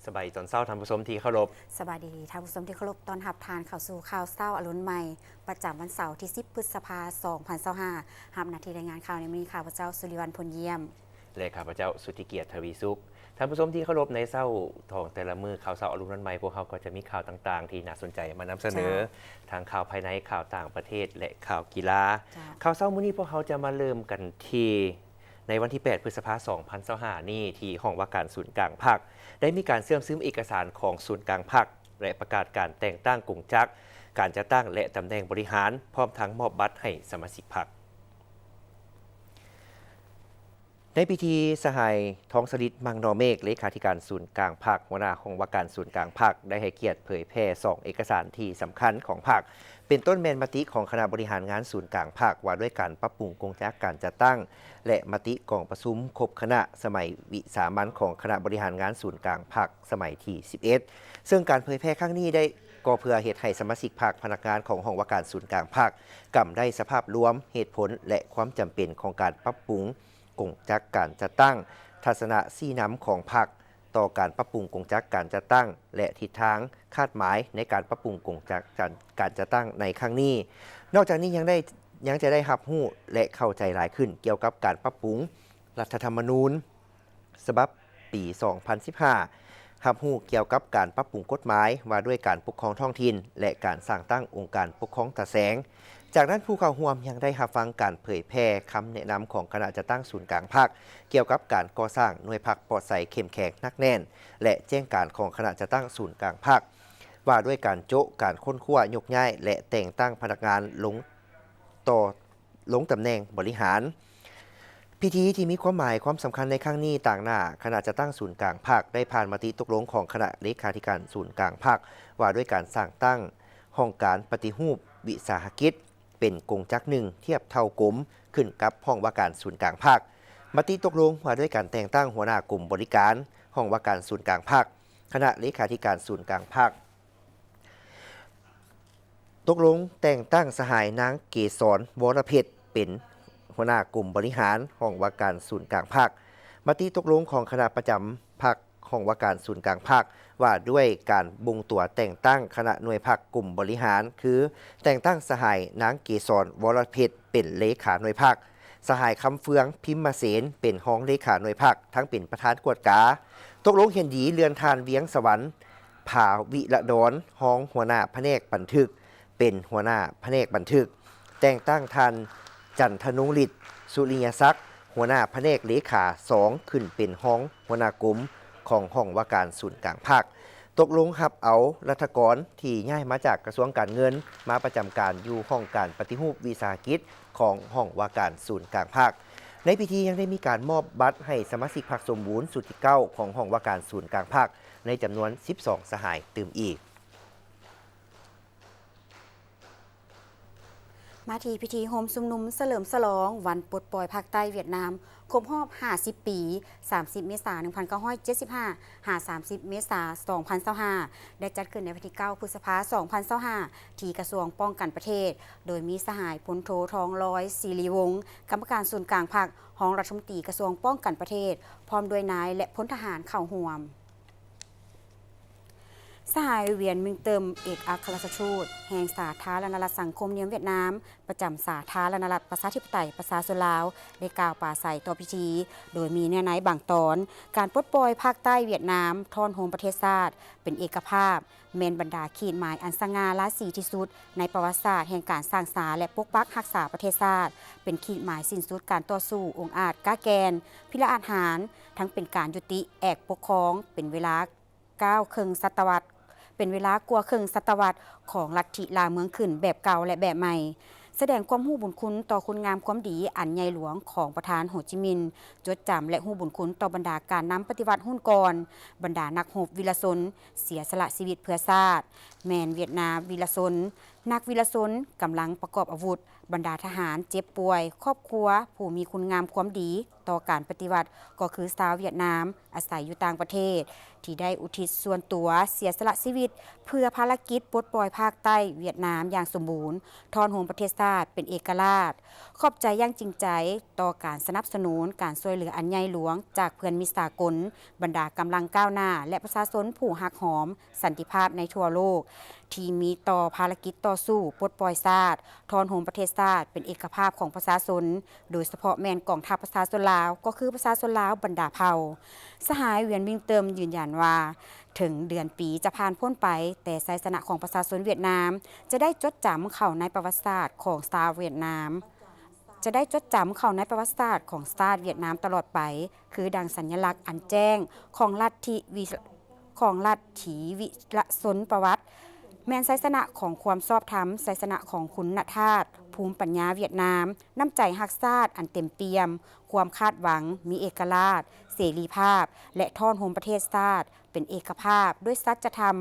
ສະບາຍດີຕອນເຊົ້າ ທ່ານຜູ້ຊົມທີ່ເຄົາລົບ. ສະບາຍດີທ່ານຜູ້ຊົມທີ່ເຄົາລົບ. ຕ້ອນຮັບທ່ານເຂົ້າສູ່ຂ່າວເຊົ້າອະລຸນໃໝ່ ປະຈຳວັນເສົາທີສິບ ພຶດສະພາ ສອງພັນຊາວຫ້າ. ຮັບໜ້າທີ່ລາຍງານຂ່າວໃນມື້ນີ້ ຂ້າພະເຈົ້າ ສຸລິວັນ ພົນຢ້ຽມ ແລະ ຂ້າພະເຈົ້າ ສຸດທິກຽດ ທະວີສຸກ. ທ່ານຜູ້ຊົມທີ່ເຄົາລົບ, ໃນເຊົ້າຂອງແຕ່ລະມື້ ຂ່າວເຊົ້າອະລຸນວັນໃໝ່ ພວກເຮົາກໍຈະມີຂ່າວຕ່າງໆທີ່ໜ້າສົນໃຈມານຳສະເໜີ. ເຈົ້າ. ທັງຂ່າວພາຍໃນ, ຂ່າວຕ່າງປະເທດ ແລະ ຂ່າວກິລາ. ເຈົ້າ. ຂ່າວເຊົ້າມື້ນີ້ ພວກເຮົາຈະມາເລີ່ມກັນທີ່ ໃນວັນທີແປດ ພຶດສະພາ ສອງພັນຊາວຫ້ານີ້ ທີ່ຫ້ອງວ່າການສູນກາງພັກ ໄດ້ມີການເຊື່ອມຊຶມເອກະສານຂອງສູນກາງພັກ ແລະ ປະກາດການແຕ່ງຕັ້ງກົງຈັກການຈັດຕັ້ງ ແລະ ຕຳແໜ່ງບໍລິຫານ, ພ້ອມທັງມອບບັດໃຫ້ສະມາຊິກພັກ. ໃນພິທີ, ສະຫາຍ ທອງສະລິດ ມັງນໍເມກ ເລຂາທິການສູນກາງພັກ, ຫົວໜ້າຫ້ອງວ່າການສູນກາງພັກ ໄດ້ໃຫ້ກຽດເຜີຍແຜ່ສອງເອກະສານທີ່ສຳຄັນຂອງພັກ, ເປັນຕົ້ນແມ່ນມະຕິຂອງຄະນະບໍລິຫານງານສູນກາງພັກ ວ່າດ້ວຍການປັບປຸງກົງຈັກການຈັດຕັ້ງ ແລະ ມະຕິກອງປະຊຸມຄົບຄະນະສະໄໝວິສາມັນຂອງຄະນະບໍລິຫານງານສູນກາງພັກສະໄໝທີສິບເອັດ. ເຊິ່ງການເຜີຍແຜ່ຄັ້ງນີ້ໄດ້ ກໍເພື່ອເຮັດໃຫ້ສະມາຊິກພັກ, ພະນັກງານຂອງຫ້ອງວ່າການສູນກາງພັກ ກຳໄດ້ສະພາບລວມ, ເຫດຜົນ ແລະ ຄວາມຈຳເປັນຂອງການປັບປຸງກົງຈັກການຈັດຕັ້ງ, ທັດສະນະຊີ້ນຳຂອງພັກຕໍ່ການປັບປຸງກົງຈັກການຈັດຕັ້ງ ແລະ ທິດທາງຄາດໝາຍໃນການປັບປຸງກົງຈັກການ ການຈັດຕັ້ງໃນຄັ້ງນີ້. ນອກຈາກນີ້ຍັງໄດ້ ຍັງຈະໄດ້ຮັບຮູ້ ແລະ ເຂົ້າໃຈຫຼາຍຂຶ້ນກ່ຽວກັບການປັບປຸງລັດຖະທຳມະນູນ ສະບັບປີສອງພັນສິບຫ້າ, ຮັບຮູ້ກ່ຽວກັບການປັບປຸງກົດໝາຍວ່າດ້ວຍການປົກຄອງທ້ອງຖິ່ນ ແລະ ການສ້າງຕັ້ງອົງການປົກຄອງຕາແສງ. ຈາກນັ້ນ, ຜູ້ເຂົ້າຮ່ວມຍັງໄດ້ຮັບຟັງການເຜີຍແຜ່ຄຳແນະນຳຂອງຄະນະຈັດຕັ້ງສູນກາງພັກ ກ່ຽວກັບການກໍ່ສ້າງໜ່ວຍພັກປອດໃສເຂັ້ມແຂງໜັກແໜ້ນ ແລະ ແຈ້ງການຂອງຄະນະຈັດຕັ້ງສູນກາງພັກ ວ່າດ້ວຍການໂຈະ, ການຄົ້ນຄວ້າ, ຍົກຍ້າຍ ແລະ ແຕ່ງຕັ້ງພະນັກງານລົງຕໍ່ ລົງຕຳແໜ່ງບໍລິຫານ. ພິທີທີ່ມີຄວາມໝາຍຄວາມສຳຄັນໃນຄັ້ງນີ້, ຕາງໜ້າຄະນະຈັດຕັ້ງສູນກາງພັກ ໄດ້ຜ່ານມະຕິຕົກລົງຂອງຄະນະເລຂາທິການສູນກາງພັກ ວ່າດ້ວຍການສ້າງຕັ້ງຫ້ອງການປະຕິຮູບວິສາຫະກິດ ເປັນກົງຈັກໜຶ່ງທຽບເທົ່າກົມ ຂຶ້ນກັບຫ້ອງວ່າການສູນກາງພັກ, ມະຕິຕົກລົງວ່າດ້ວຍການແຕ່ງຕັ້ງຫົວໜ້າກົມບໍລິການຫ້ອງວ່າການສູນກາງພັກ, ຄະນະເລຂາທິການສູນກາງພັກ ຕົກລົງແຕ່ງຕັ້ງສະຫາຍນາງເກສອນ ວໍລະເພັດ ເປັນຫົວໜ້າກົມບໍລິຫານຫ້ອງວ່າການສູນກາງພັກ, ມະຕິຕົກລົງຂອງຄະນະປະຈຳພັກຫ້ອງວ່າການສູນກາງພັກ ວ່າດ້ວຍການບົ່ງຕົວແຕ່ງຕັ້ງຄະນະໜ່ວຍພັກກົມບໍລິຫານ ຄື ແຕ່ງຕັ້ງສະຫາຍນາງເກສອນ ວໍລະເພັດ ເປັນເລຂາໜ່ວຍພັກ, ສະຫາຍ ຄຳເຟືອງ ພິມມະເສນ ເປັນຮອງເລຂາໜ່ວຍພັກ ທັງເປັນປະທານກວດກາ. ຕົກລົງເຫັນດີເລື່ອນທ່ານ ວຽງສະຫວັນ ຜາວິລະດອນ ຮອງຫົວໜ້າພະແນກບັນທຶກ ເປັນຫົວໜ້າພະແນກບັນທຶກ, ແຕ່ງຕັ້ງທ່ານ ຈັນທະນົງລິດ ສຸລິຍະສັກ ຫົວໜ້າພະແນກເລຂາສອງ ຂຶ້ນເປັນຮອງຫົວໜ້າກົມຂອງຫ້ອງວ່າການສູນກາງພັກ. ຕົກລົງຮັບເອົາລັດຖະກອນທີ່ຍ້າຍມາຈາກກະຊວງການເງິນ ມາປະຈຳການຢູ່ຫ້ອງການປະຕິຮູບວິສາຫະກິດຂອງຫ້ອງວ່າການສູນກາງພັກ. ໃນພິທີຍັງໄດ້ມີການມອບບັດໃຫ້ສະມາຊິກພັກສົມບູນຊຸດທີເກົ້າຂອງຫ້ອງວ່າການສູນກາງພັກ ໃນຈຳນວນສິບສອງສະຫາຍຕື່ມອີກ. ມາທີ່ພິທີໂຮມຊຸມນຸມສະເຫຼີມສະຫຼອງວັນປົດປ່ອຍພາກໃຕ້ຫວຽດນາມ ຄົບຮອບຫ້າສິບປີ, ສາມສິບ ເມສາ ໜຶ່ງພັນເກົ້າຮ້ອຍເຈັດສິບຫ້າ ຫາ ສາມສິບ ເມສາ ສອງພັນຊາວຫ້າ ໄດ້ຈັດຂຶ້ນໃນວັນທີເກົ້າ ພຶດສະພາ ສອງພັນຊາວຫ້າ ທີ່ກະຊວງປ້ອງກັນປະເທດ, ໂດຍມີສະຫາຍ ພົນໂທ ທອງລອຍ ສີລີວົງ ກຳມະການສູນກາງພັກ, ຮອງລັດຖະມົນຕີກະຊວງປ້ອງກັນປະເທດ, ພ້ອມດ້ວຍນາຍ ແລະ ພົນທະຫານເຂົ້າຮ່ວມ. ສະຫາຍ ວຽນ ມິງເຕີມ ເອກອັກຄະລັດຖະທູດແຫ່ງສາທາລະນະລັດສັງຄົມນິຍົມຫວຽດນາມ ປະຈຳສາທາລະນະລັດປະຊາທິປະໄຕປະຊາຊົນລາວ ໄດ້ກ່າວປາໄສຕໍ່ພິທີ, ໂດຍມີເນື້ອໃນບາງຕອນ, ການປົດປ່ອຍພາກໃຕ້ຫວຽດນາມ, ທ້ອນໂຮມປະເທດຊາດ, ເປັນເອກະພາບ, ແມ່ນບັນດາຂີດໝາຍອັນສະຫງ່າລາສີທີ່ສຸດໃນປະຫວັດສາດແຫ່ງການສ້າງສາ ແລະ ປົກປັກຮັກສາປະເທດຊາດ, ເປັນຂີດໝາຍສິ້ນສຸດການຕໍ່ສູ້ອົງອາດກ້າແກ່ນ, ພິລະອາດຫານ, ທັງເປັນການຍຸຕິແອກປົກຄອງເປັນເວລາ ກ້າວເຄິ່ງສະຕະວັດ, ເປັນເວລາກວ່າເຄິ່ງສະຕະວັດຂອງລັດທິລ່າເມືອງຂຶ້ນແບບເກົ່າ ແລະ ແບບໃໝ່, ສະແດງຄວາມຮູ້ບຸນຄຸນຕໍ່ຄຸນງາມຄວາມດີອັນໃຫຍ່ຫຼວງຂອງປະທານໂຮຈິມິນ, ຈົດຈຳ ແລະ ຮູ້ບຸນຄຸນຕໍ່ບັນດາການນຳປະຕິວັດຮຸ່ນກ່ອນ, ບັນດານັກຮົບວິລະຊົນເສຍສະຫຼະຊີວິດເພື່ອຊາດ, ແມ່ນຫວຽດນາມວິລະຊົນ, ນັກວິລະຊົນ, ກຳລັງປະກອບອາວຸດ, ບັນດາທະຫານເຈັບປ່ວຍ, ຄອບຄົວຜູ້ມີຄຸນງາມຄວາມດີ ຕໍ່ການປະຕິວັດ ກໍຄືຊາວຫວຽດນາມອາໄສຢູ່ຕ່າງປະເທດ ທີ່ໄດ້ອຸທິດສ່ວນຕົວເສຍສະຫຼະຊີວິດ ເພື່ອພາລະກິດປົດປ່ອຍພາກໃຕ້ຫວຽດນາມຢ່າງສົມບູນ, ທ້ອນໂຮມປະເທດຊາດເປັນເອກະລາດ. ຂອບໃຈຢ່າງຈິງໃຈຕໍ່ການສະໜັບສະໜູນການຊ່ວຍເຫຼືອອັນໃຫຍ່ຫຼວງຈາກເພື່ອນມິດສາກົນ, ບັນດາກຳລັງກ້າວໜ້າ ແລະ ປະຊາຊົນຜູ້ຮັກຫອມ ສັນຕິພາບໃນທົ່ວໂລກ ທີ່ມີຕໍ່ພາລະກິດຕໍ່ສູ້ປົດປ່ອຍຊາດ, ທ້ອນໂຮມປະເທດຊາດເປັນເອກະພາບຂອງປະຊາຊົນ, ໂດຍສະເພາະແມ່ນກອງທັບປະຊາຊົນລາວ, ກໍຄືປະຊາຊົນລາວບັນດາເຜົ່າ. ສະຫາຍ ຫວຽນ ວິງເຕີມ ຢືນຢັນວ່າ ເຖິງເດືອນປີຈະຜ່ານພົ້ນໄປ, ແຕ່ໄຊຊະນະຂອງປະຊາຊົນຫວຽດນາມຈະໄດ້ຈົດຈຳເຂົ້າໃນປະຫວັດສາດຂອງຊາວຫວຽດນາມ, ຈະໄດ້ຈົດຈຳເຂົ້າໃນປະຫວັດສາດຂອງຊາດຫວຽດນາມຕະຫຼອດໄປ, ຄືດັ່ງສັນຍະລັກອັນແຈ້ງຂອງລັດທິວິ ຂອງລັດຖີວິລະຊົນປະຫວັດ, ແມ່ນໄຊຊະນະຂອງຄວາມຊອບທຳ, ໄຊຊະນະຂອງຄຸນນະທາດ, ພູມປັນຍາຫວຽດນາມ, ນ້ຳໃຈຮັກຊາດອັນເຕັມປ່ຽມ, ຄວາມຄາດຫວັງມີເອກະລາດ, ເສລີພາບ ແລະ ທ້ອນໂຮມປະເທດຊາດເປັນເອກະພາບດ້ວຍສັດຈະທຳ.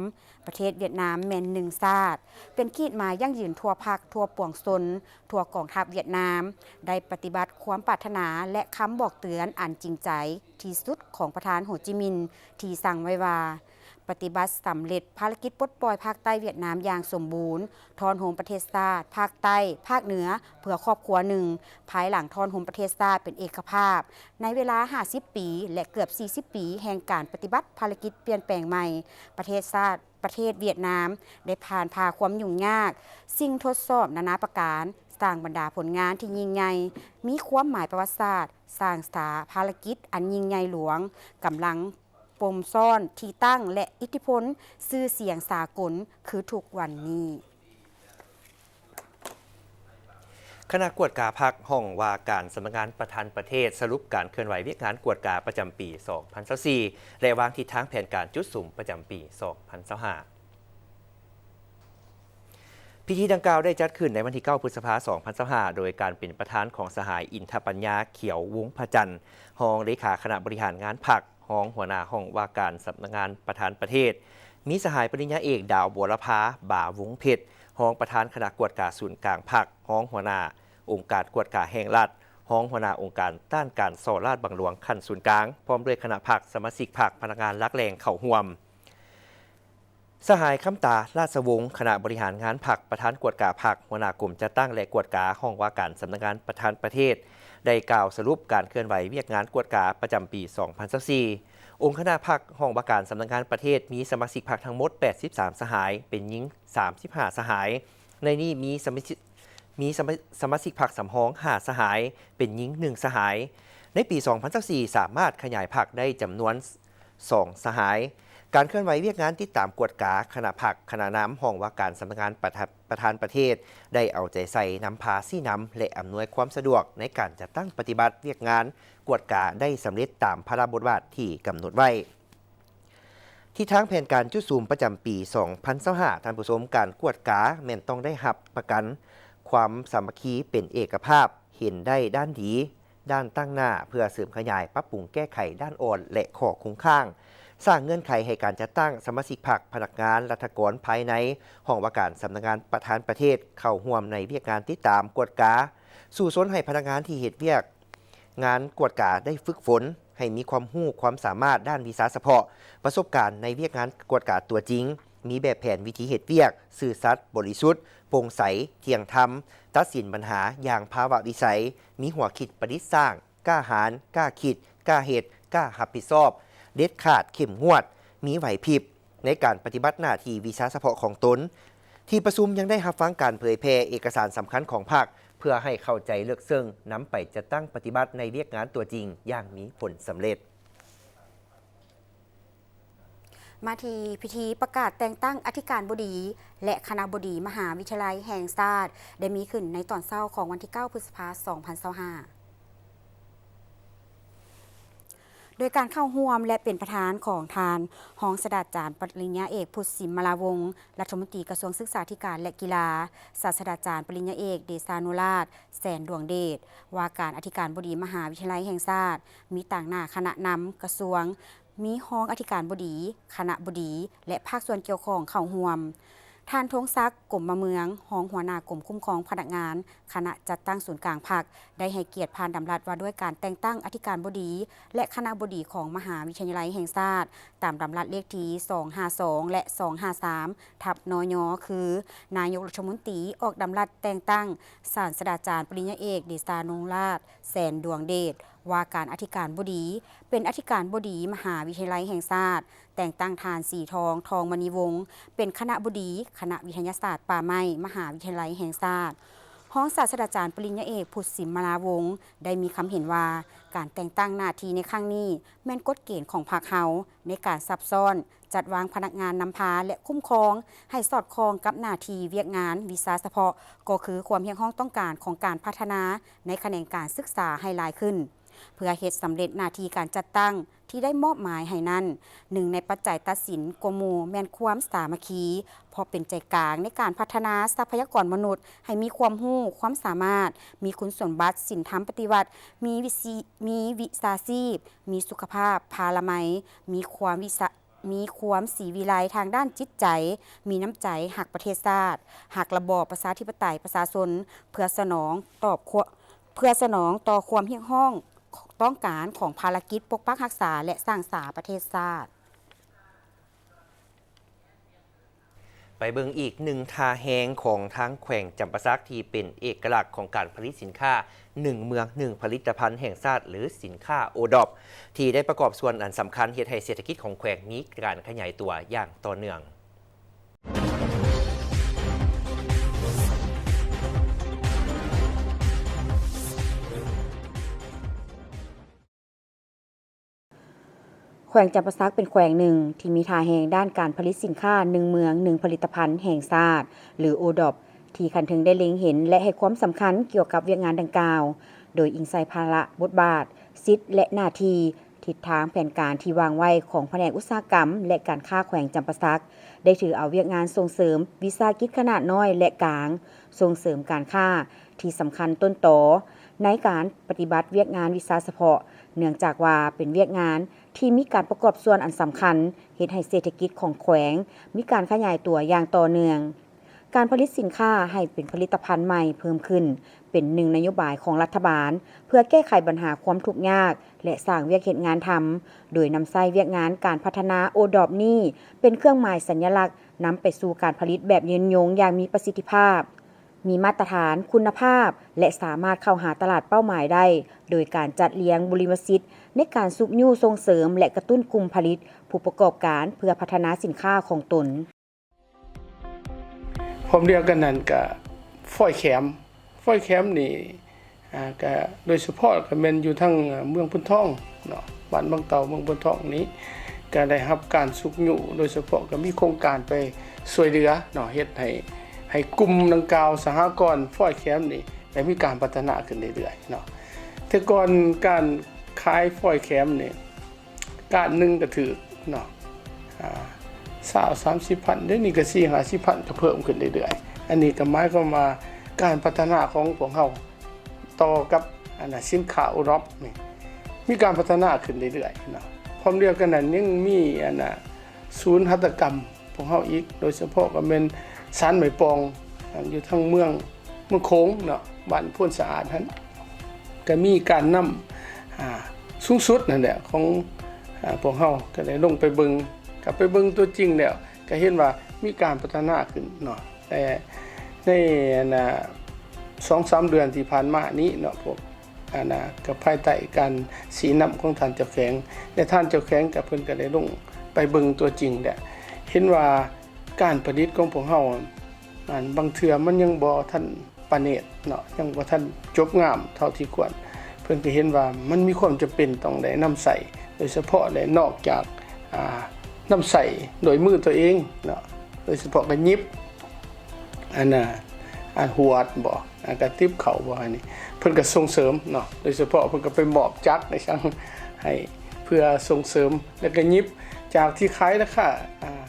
ປະເທດຫວຽດນາມແມ່ນໜຶ່ງຊາດ, ເປັນຂີດໝາຍຢັ້ງຢືນທົ່ວພັກ, ທົ່ວປວງຊົນ, ທົ່ວກອງທັບຫວຽດນາມ ໄດ້ປະຕິບັດຄວາມປາດຖະໜາ ແລະ ຄຳບອກເຕືອນອັນຈິງໃຈ ທີ່ສຸດຂອງປະທານໂຮຈິມິນ ທີ່ສັ່ງໄວ້ວ່າ ປະຕິບັດສຳເລັດພາລະກິດປົດປ່ອຍພາກໃຕ້ຫວຽດນາມຢ່າງສົມບູນ, ທ້ອນໂຮມປະເທດຊາດພາກໃຕ້, ພາກເໜືອ ເພື່ອຄອບຄົວໜຶ່ງ, ພາຍຫຼັງທ້ອນໂຮມປະເທດຊາດເປັນເອກະພາບ, ໃນເວລາຫ້າສິບປີ ແລະ ເກືອບສີ່ສິບປີແຫ່ງການປະຕິບັດພາລະກິດປ່ຽນແປງໃໝ່, ປະເທດຊາດ ປະເທດຫວຽດນາມໄດ້ຜ່ານຜ່າຄວາມຫຍຸ້ງຍາກ, ສິ່ງທົດສອບນານາປະການ, ສ້າງບັນດາຜົນງານທີ່ຍິ່ງໃຫຍ່, ມີຄວາມໝາຍປະຫວັດສາດ, ສ້າງສາພາລະກິດອັນຍິ່ງໃຫຍ່ຫຼວງ, ກຳລັງປົມຊ້ອນທີ່ຕັ້ງ ແລະ ອິດທິພົນຊື່ສຽງສາກົນຄືທຸກວັນນີ້. ຄະນະກວດກາພັກ ຫ້ອງວ່າການສຳນັກງານປະທານປະເທດ ສະຫຼຸບການເຄື່ອນໄຫວວຽກງານກວດກາປະຈຳປີສອງພັນຊາວສີ່ ແລະ ວາງທິດທາງແຜນການຈຸດສຸມປະຈຳປີສອງພັນຊາວຫ້າ. ພິທີດັ່ງກ່າວໄດ້ຈັດຂຶ້ນໃນວັນທີເກົ້າ ພຶດສະພາ ສອງພັນຊາວຫ້າ ໂດຍການເປັນປະທານຂອງສະຫາຍ ອິນທະປັນຍາ ຂຽວວົງພະຈັນ ຮອງເລຂາຄະນະບໍລິຫານງານພັກ, ຮອງຫົວໜ້າຫ້ອງວ່າການສຳນັກງານປະທານປະເທດ, ມີສະຫາຍປະລິນຍາເອກ ດາວບົວລະພາ ບາວົງເພັດ ຮອງປະທານຄະນະກວດກາສູນກາງພັກ, ຮອງຫົວໜ້າອົງການກວດກາແຫ່ງລັດ, ຮອງຫົວໜ້າອົງການຕ້ານການສໍ້ລາດບັງຫຼວງຂັ້ນສູນກາງ, ພ້ອມດ້ວຍຄະນະພັກ, ສະມາຊິກພັກ, ພະນັກງານຫຼັກແຫຼ່ງເຂົ້າຮ່ວມ. ສະຫາຍ ຄຳຕາ ລາດຊະວົງ ຄະນະບໍລິຫານງານພັກ, ປະທານກວດກາພັກ, ຫົວໜ້າກົມຈັດຕັ້ງ ແລະ ກວດກາ ຫ້ອງວ່າການສຳນັກງານປະທານປະເທດ ໄດ້ກ່າວສະຫຼຸບການເຄື່ອນໄຫວວຽກງານກວດກາປະຈຳປີສອງພັນຊາວສີ່. ອົງຄະນະພັກ, ຫ້ອງວ່າການສຳນັກງານປະເທດ ມີສະມາຊິກພັກທັງໝົດແປດສິບສາມສະຫາຍ, ເປັນຍິງສາມສິບຫ້າສະຫາຍ. ໃນນີ້ມີສະມາຊິກ ມີສະມາ ສະມາຊິກພັກສຳຮອງຫ້າສະຫາຍ, ເປັນຍິງໜຶ່ງສະຫາຍ. ໃນປີສອງພັນຊາວສີ່ ສາມາດຂະຫຍາຍພັກໄດ້ຈຳນວນ ສອງສະຫາຍ. ການເຄື່ອນໄຫວວຽກງານຕິດຕາມກວດກາຄະນະພັກ, ຄະນະນຳຫ້ອງວ່າການສຳນັກງານປະທະ ປະທານປະເທດ ໄດ້ເອົາໃຈໃສ່ນຳພາຊີ້ນຳ ແລະ ອຳນວຍຄວາມສະດວກໃນການຈັດຕັ້ງປະຕິບັດວຽກງານກວດກາໄດ້ສຳເລັດຕາມພາລະບົດບາດທີ່ກຳນົດໄວ້. ທິດທາງແຜນການຈຸດສຸມປະຈຳປີສອງພັນຊາວຫ້າ ທ່ານຜູ້ຊົມ, ການກວດກາແມ່ນຕ້ອງໄດ້ຮັບປະກັນຄວາມສາມັກຄີເປັນເອກະພາບ, ເຫັນໄດ້ດ້ານດີ, ດ້ານຕັ້ງໜ້າເພື່ອເສີມຂະຫຍາຍ, ປັບປຸງແກ້ໄຂດ້ານອ່ອນ ແລະ ຂໍ້ຄົງຄ້າງ, ສ້າງເງື່ອນໄຂໃຫ້ການຈັດຕັ້ງສະມາຊິກພັກ, ພະນັກງານລັດຖະກອນພາຍໃນຫ້ອງວ່າການສຳນັກງານປະທານປະເທດເຂົ້າຮ່ວມໃນວຽກງານຕິດຕາມກວດກາ, ສູ້ຊົນໃຫ້ພະນັກງານທີ່ເຮັດວຽກງານກວດກາໄດ້ຝຶກຝົນໃຫ້ມີຄວາມຮູ້ຄວາມສາມາດດ້ານວິຊາສະເພາະ, ປະສົບການໃນວຽກງານກວດກາຕົວຈິງ, ມີແບບແຜນວິທີເຮັດວຽກ, ຊື່ສັດ, ບໍລິສຸດ, ໂປ່ງໃສ, ທ່ຽງທຳ, ຕັດສິນບັນຫາຢ່າງພາວະວິໄສ, ມີຫົວຄິດປະດິດສ້າງ, ກ້າຫານ, ກ້າຄິດ, ກ້າເຮັດ, ກ້າຮັບຜິດຊອບ, ເດັດຂາດ, ເຂັ້ມງວດ, ມີໄຫວພິບໃນການປະຕິບັດໜ້າທີ່ວິຊາສະເພາະຂອງຕົນ. ທີ່ປະຊຸມຍັງໄດ້ຮັບຟັງການເຜີຍແຜ່ເອກະສານສຳຄັນຂອງພັກ ເພື່ອໃຫ້ເຂົ້າໃຈເລິກເຊິ່ງ, ນຳໄປຈັດຕັ້ງປະຕິບັດໃນວຽກງານຕົວຈິງຢ່າງມີຜົນສຳເລັດ. ມາທີ່ພິທີປະກາດແຕ່ງຕັ້ງອະທິການບໍດີ ແລະ ຄະນະບໍດີມະຫາວິທະຍາໄລແຫ່ງຊາດ ໄດ້ມີຂຶ້ນໃນຕອນເຊົ້າຂອງວັນທີເກົ້າ ພຶດສະພາ ສອງພັນຊາວຫ້າ ໂດຍການເຂົ້າຮ່ວມ ແລະ ເປັນປະທານຂອງທ່ານ ຮອງສາດສະດາຈານປະລິນຍາເອກ ພຸດ ສິມມະລາວົງ ລັດຖະມົນຕີກະຊວງສຶກສາທິການ ແລະ ກິລາ, ສາດສະດາຈານປະລິນຍາເອກ ເດຊານຸລາດ ແສນດວງເດດ ວ່າການອະທິການບໍດີມະຫາວິທະຍາໄລແຫ່ງຊາດ, ມີຕາງໜ້າຄະນະນຳກະຊວງ, ມີຮອງອະທິການບໍດີ, ຄະນະບໍດີ ແລະ ພາກສ່ວນກ່ຽວຂ້ອງເຂົ້າຮ່ວມ. ທ່ານ ທົງສັກ ກົມມະເມືອງ, ຮອງຫົວໜ້າກົມຄຸ້ມຄອງພະນັກງານ, ຄະນະຈັດຕັ້ງສູນກາງພັກ ໄດ້ໃຫ້ກຽດຜ່ານດຳລັດວ່າດ້ວຍການແຕ່ງຕັ້ງອະທິການບໍດີ ແລະ ຄະນະບໍດີຂອງມະຫາວິທະຍາໄລແຫ່ງຊາດ ຕາມດຳລັດເລກທີສອງຫ້າສອງ ແລະ ສອງຫ້າສາມ ທັບ ນຍ ຄື ນາຍົກລັດຖະມົນຕີອອກດຳລັດແຕ່ງຕັ້ງ ສາດສະດາຈານປະລິນຍາເອກ ເດຊານຸລາດ ແສນດວງເດດ ວ່າການອະທິການບໍດີ, ເປັນອະທິການບໍດີມະຫາວິທະຍາໄລແຫ່ງຊາດ, ແຕ່ງຕັ້ງທ່ານ ສີທອງ ທອງມະນີວົງ ເປັນຄະນະບໍດີ ຄະນະວິທະຍາສາດປ່າໄມ້ ມະຫາວິທະຍາໄລແຫ່ງຊາດ. ຮອງສາດສະດາຈານປະລິນຍາເອກ ພຸດສິມມະລາວົງ ໄດ້ມີຄຳເຫັນວ່າ ການແຕ່ງຕັ້ງໜ້າທີ່ໃນຄັ້ງນີ້ ແມ່ນກົດເກນຂອງພັກເຮົາ ໃນການຊັບຊ້ອນ ຈັດວາງພະນັກງານນຳພາ ແລະ ຄຸ້ມຄອງ ໃຫ້ສອດຄ່ອງກັບໜ້າທີ່ວຽກງານວິຊາສະເພາະ, ກໍຄືຄວາມຮຽກຮ້ອງຕ້ອງການຂອງການພັດທະນາໃນຂະແໜງການສຶກສາໃຫ້ຫຼາຍຂຶ້ນ. ເພື່ອເຮັດສຳເລັດໜ້າທີ່ການຈັດຕັ້ງທີ່ໄດ້ມອບໝາຍໃຫ້ນັ້ນ, ໜຶ່ງໃນປັດໄຈຕັດສິນກວ່າໝູ່ແມ່ນຄວາມສາມັກຄີ, ເພາະເປັນໃຈກາງໃນການພັດທະນາຊັບພະຍາກອນມະນຸດໃຫ້ມີຄວາມຮູ້, ຄວາມສາມາດ, ມີຄຸນສົມບັດສິນທຳປະຕິວັດ, ມີວິຊີ ມີວິຊາຊີບ, ມີສຸຂະພາບພາລາໄມ, ມີຄວາມວິຊາ ມີຄວາມສີວິໄລທາງດ້ານຈິດໃຈ, ມີນ້ຳໃຈຮັກປະເທດຊາດ, ຮັກລະບອບປະຊາທິປະໄຕປະຊາຊົນ, ເພື່ອສະໜອງຕອບຄວາ ເພື່ອສະໜອງຕໍ່ຄວາມຮຽກຮ້ອງຕ້ອງການຂອງພາລະກິດປົກປັກຮັກສາ ແລະ ສ້າງສາປະເທດຊາດ. ໄປເບິ່ງອີກໜຶ່ງທ່າແຮງຂອງທາງແຂວງຈຳປາສັກ ທີ່ເປັນເອກະລັກຂອງການຜະລິດສິນຄ້າໜຶ່ງເມືອງໜຶ່ງຜະລິດຕະພັນແຫ່ງຊາດ ຫຼື ສິນຄ້າໂອດອບ ທີ່ໄດ້ປະກອບສ່ວນອັນສຳຄັນເຮັດໃຫ້ເສດຖະກິດຂອງແຂວງມີການຂະຫຍາຍຕົວຢ່າງຕໍ່ເນື່ອງ. ແຂວງຈຳປາສັກເປັນແຂວງໜຶ່ງທີ່ມີທ່າແຮງດ້ານການຜະລິດສິນຄ້າໜຶ່ງເມືອງໜຶ່ງຜະລິດຕະພັນແຫ່ງຊາດ ຫຼື ໂອດອບ ທີ່ຂັ້ນເທິງໄດ້ເລັງເຫັນ ແລະ ໃຫ້ຄວາມສຳຄັນກ່ຽວກັບວຽກງານດັ່ງກ່າວ, ໂດຍອີງໃສ່ພາລະ, ບົດບາດ, ສິດ ແລະ ໜ້າທີ່, ທິດທາງແຜນການທີ່ວາງໄວ້ຂອງພະແນກອຸດສາຫະກຳ ແລະ ການຄ້າແຂວງຈຳປາສັກ ໄດ້ຖືເອົາວຽກງານສົ່ງເສີມວິສາຫະກິດຂະໜາດນ້ອຍ ແລະ ກາງ, ສົ່ງເສີມການຄ້າ ທີ່ສຳຄັນຕົ້ນຕໍໃນການປະຕິບັດວຽກງານວິຊາສະເພາະ, ເນື່ອງຈາກວ່າເປັນວຽກງານທີ່ມີການປະກອບສ່ວນອັນສຳຄັນ ເຮັດໃຫ້ເສດຖະກິດຂອງແຂວງມີການຂະຫຍາຍຕົວຢ່າງຕໍ່ເນື່ອງ. ການຜະລິດສິນຄ້າໃຫ້ເປັນຜະລິດຕະພັນໃໝ່ເພີ່ມຂຶ້ນ ເປັນໜຶ່ງນະໂຍບາຍຂອງລັດຖະບານ ເພື່ອແກ້ໄຂບັນຫາຄວາມທຸກຍາກ ແລະ ສ້າງວຽກເຮັດງານທຳ, ໂດຍນຳໃຊ້ວຽກງານການພັດທະນາໂອດອບນີ້ເປັນເຄື່ອງໝາຍສັນຍະລັກ ນຳໄປສູ່ການຜະລິດແບບຍືນຍົງຢ່າງມີປະສິດທິພາບ, ມີມາດຕະຖານຄຸນນະພາບ ແລະ ສາມາດເຂົ້າຫາຕະຫຼາດເປົ້າໝາຍໄດ້ ໂດຍການຈັດລຽງບຸລິມະສິດໃນການຊຸກຍູ້ສົ່ງເສີມ ແລະ ກະຕຸ້ນກຸ່ມຜະລິດຜູ້ປະກອບການເພື່ອພັດທະນາສິນຄ້າຂອງຕົນ. ພ້ອມດຽວກັນນັ້ນກະຝ້ອຍແຂມ, ຝ້ອຍແຂມນີ້ ອ່າ ກະໂດຍສະເພາະກະແມ່ນຢູ່ທາງເມືອງໂພນທອງເນາະ, ບ້ານວັງເຕົ່າ ເມືອງໂພນທອງນີ້ ກະໄດ້ຮັບການຊຸກຍູ້ ໂດຍສະເພາະກະມີໂຄງການໄປຊ່ວຍເຫຼືອເນາະ, ເຮັດໃຫ້ ໃຫ້ກຸ່ມດັ່ງກ່າວ ສະຫະກອນຝ້ອຍແຂມນີ້ ໄດ້ມີການພັດທະນາຂຶ້ນເລື້ອຍໆເນາະ. ແຕ່ກ່ອນການຂາຍຝ້ອຍແຂມນີ້ ກ້ານໜຶ່ງກະຖືກເນາະ ອາ ຊາວ ສາມສິບພັນ, ດຽວນີ້ກະສີ່ຫ້າສິບພັນ ກະເພີ່ມຂຶ້ນເລື້ອຍໆ. ອັນນີ້ກະໝາຍຄວາມວ່າການພັດທະນາຂອງພວກເຮົາຕໍ່ກັບ ອັນນ່າ ສິນຄ້າໂອດອບນີ້ ມີການພັດທະນາຂຶ້ນເລື້ອຍໆເນາະ. ພ້ອມດຽວກັນນັ້ນ ຍັງມີ ອັນນ່າ ສູນຫັດຖະກຳພວກເຮົາອີກ, ໂດຍສະເພາະກະແມ່ນສານໄມ້ປ່ອງ ອັນຢູ່ທາງເມືອງ ເມືອງໂຂງເນາະ, ບ້ານໂພນສະອາດຫັ້ນ ກະມີການນຳ ອາ ສູງສຸດຫັ້ນແຫຼະ ຂອງ ອາ ພວກເຮົາກະໄດ້ລົງໄປເບິ່ງ, ກະໄປເບິ່ງຕົວຈິງແລ້ວ ກະເຫັນວ່າມີການພັດທະນາຂຶ້ນເນາະ. ແຕ່ໃນ ອັນນ່າ ສອງສາມເດືອນທີ່ຜ່ານມານີ້ເນາະ ພວກ ອັນນ່າ ກະພາຍໃຕ້ການຊີ້ນຳຂອງທ່ານເຈົ້າແຂວງ ແລະ ທ່ານເຈົ້າແຂວງກະ ເພິ່ນກະໄດ້ລົງໄປເບິ່ງຕົວຈິງແຫຼະ ເຫັນວ່າ ການຜະລິດຂອງພວກເຮົາ ອັນ ບາງເທື່ອມັນຍັງບໍ່ທັນປະເນີດເນາະ, ຍັງບໍ່ທັນຈົບງາມເທົ່າທີ່ຄວນ. ເພິ່ນກະເຫັນວ່າມັນມີຄວາມຈຳເປັນຕ້ອງໄດ້ນຳໃຊ້ ໂດຍສະເພາະແລະ ນອກຈາກ ອາ ນຳໃຊ້ດ້ວຍມືຕົວເອງເນາະ, ໂດຍສະເພາະກະຫຍິບ ອັນນ່າ ອັນຫວດບໍ ອັນກະຕິບເຂົ້າບໍ ອັນນີ້ ເພິ່ນກະສົ່ງເສີມເນາະ, ໂດຍສະເພາະເພິ່ນກະໄປມອບຈັກໄດ້ສັງໃຫ້ ເພື່ອສົ່ງເສີມ ແລະກະຫຍິບ ຈາກທີ່ຂາຍລາຄາ ອາ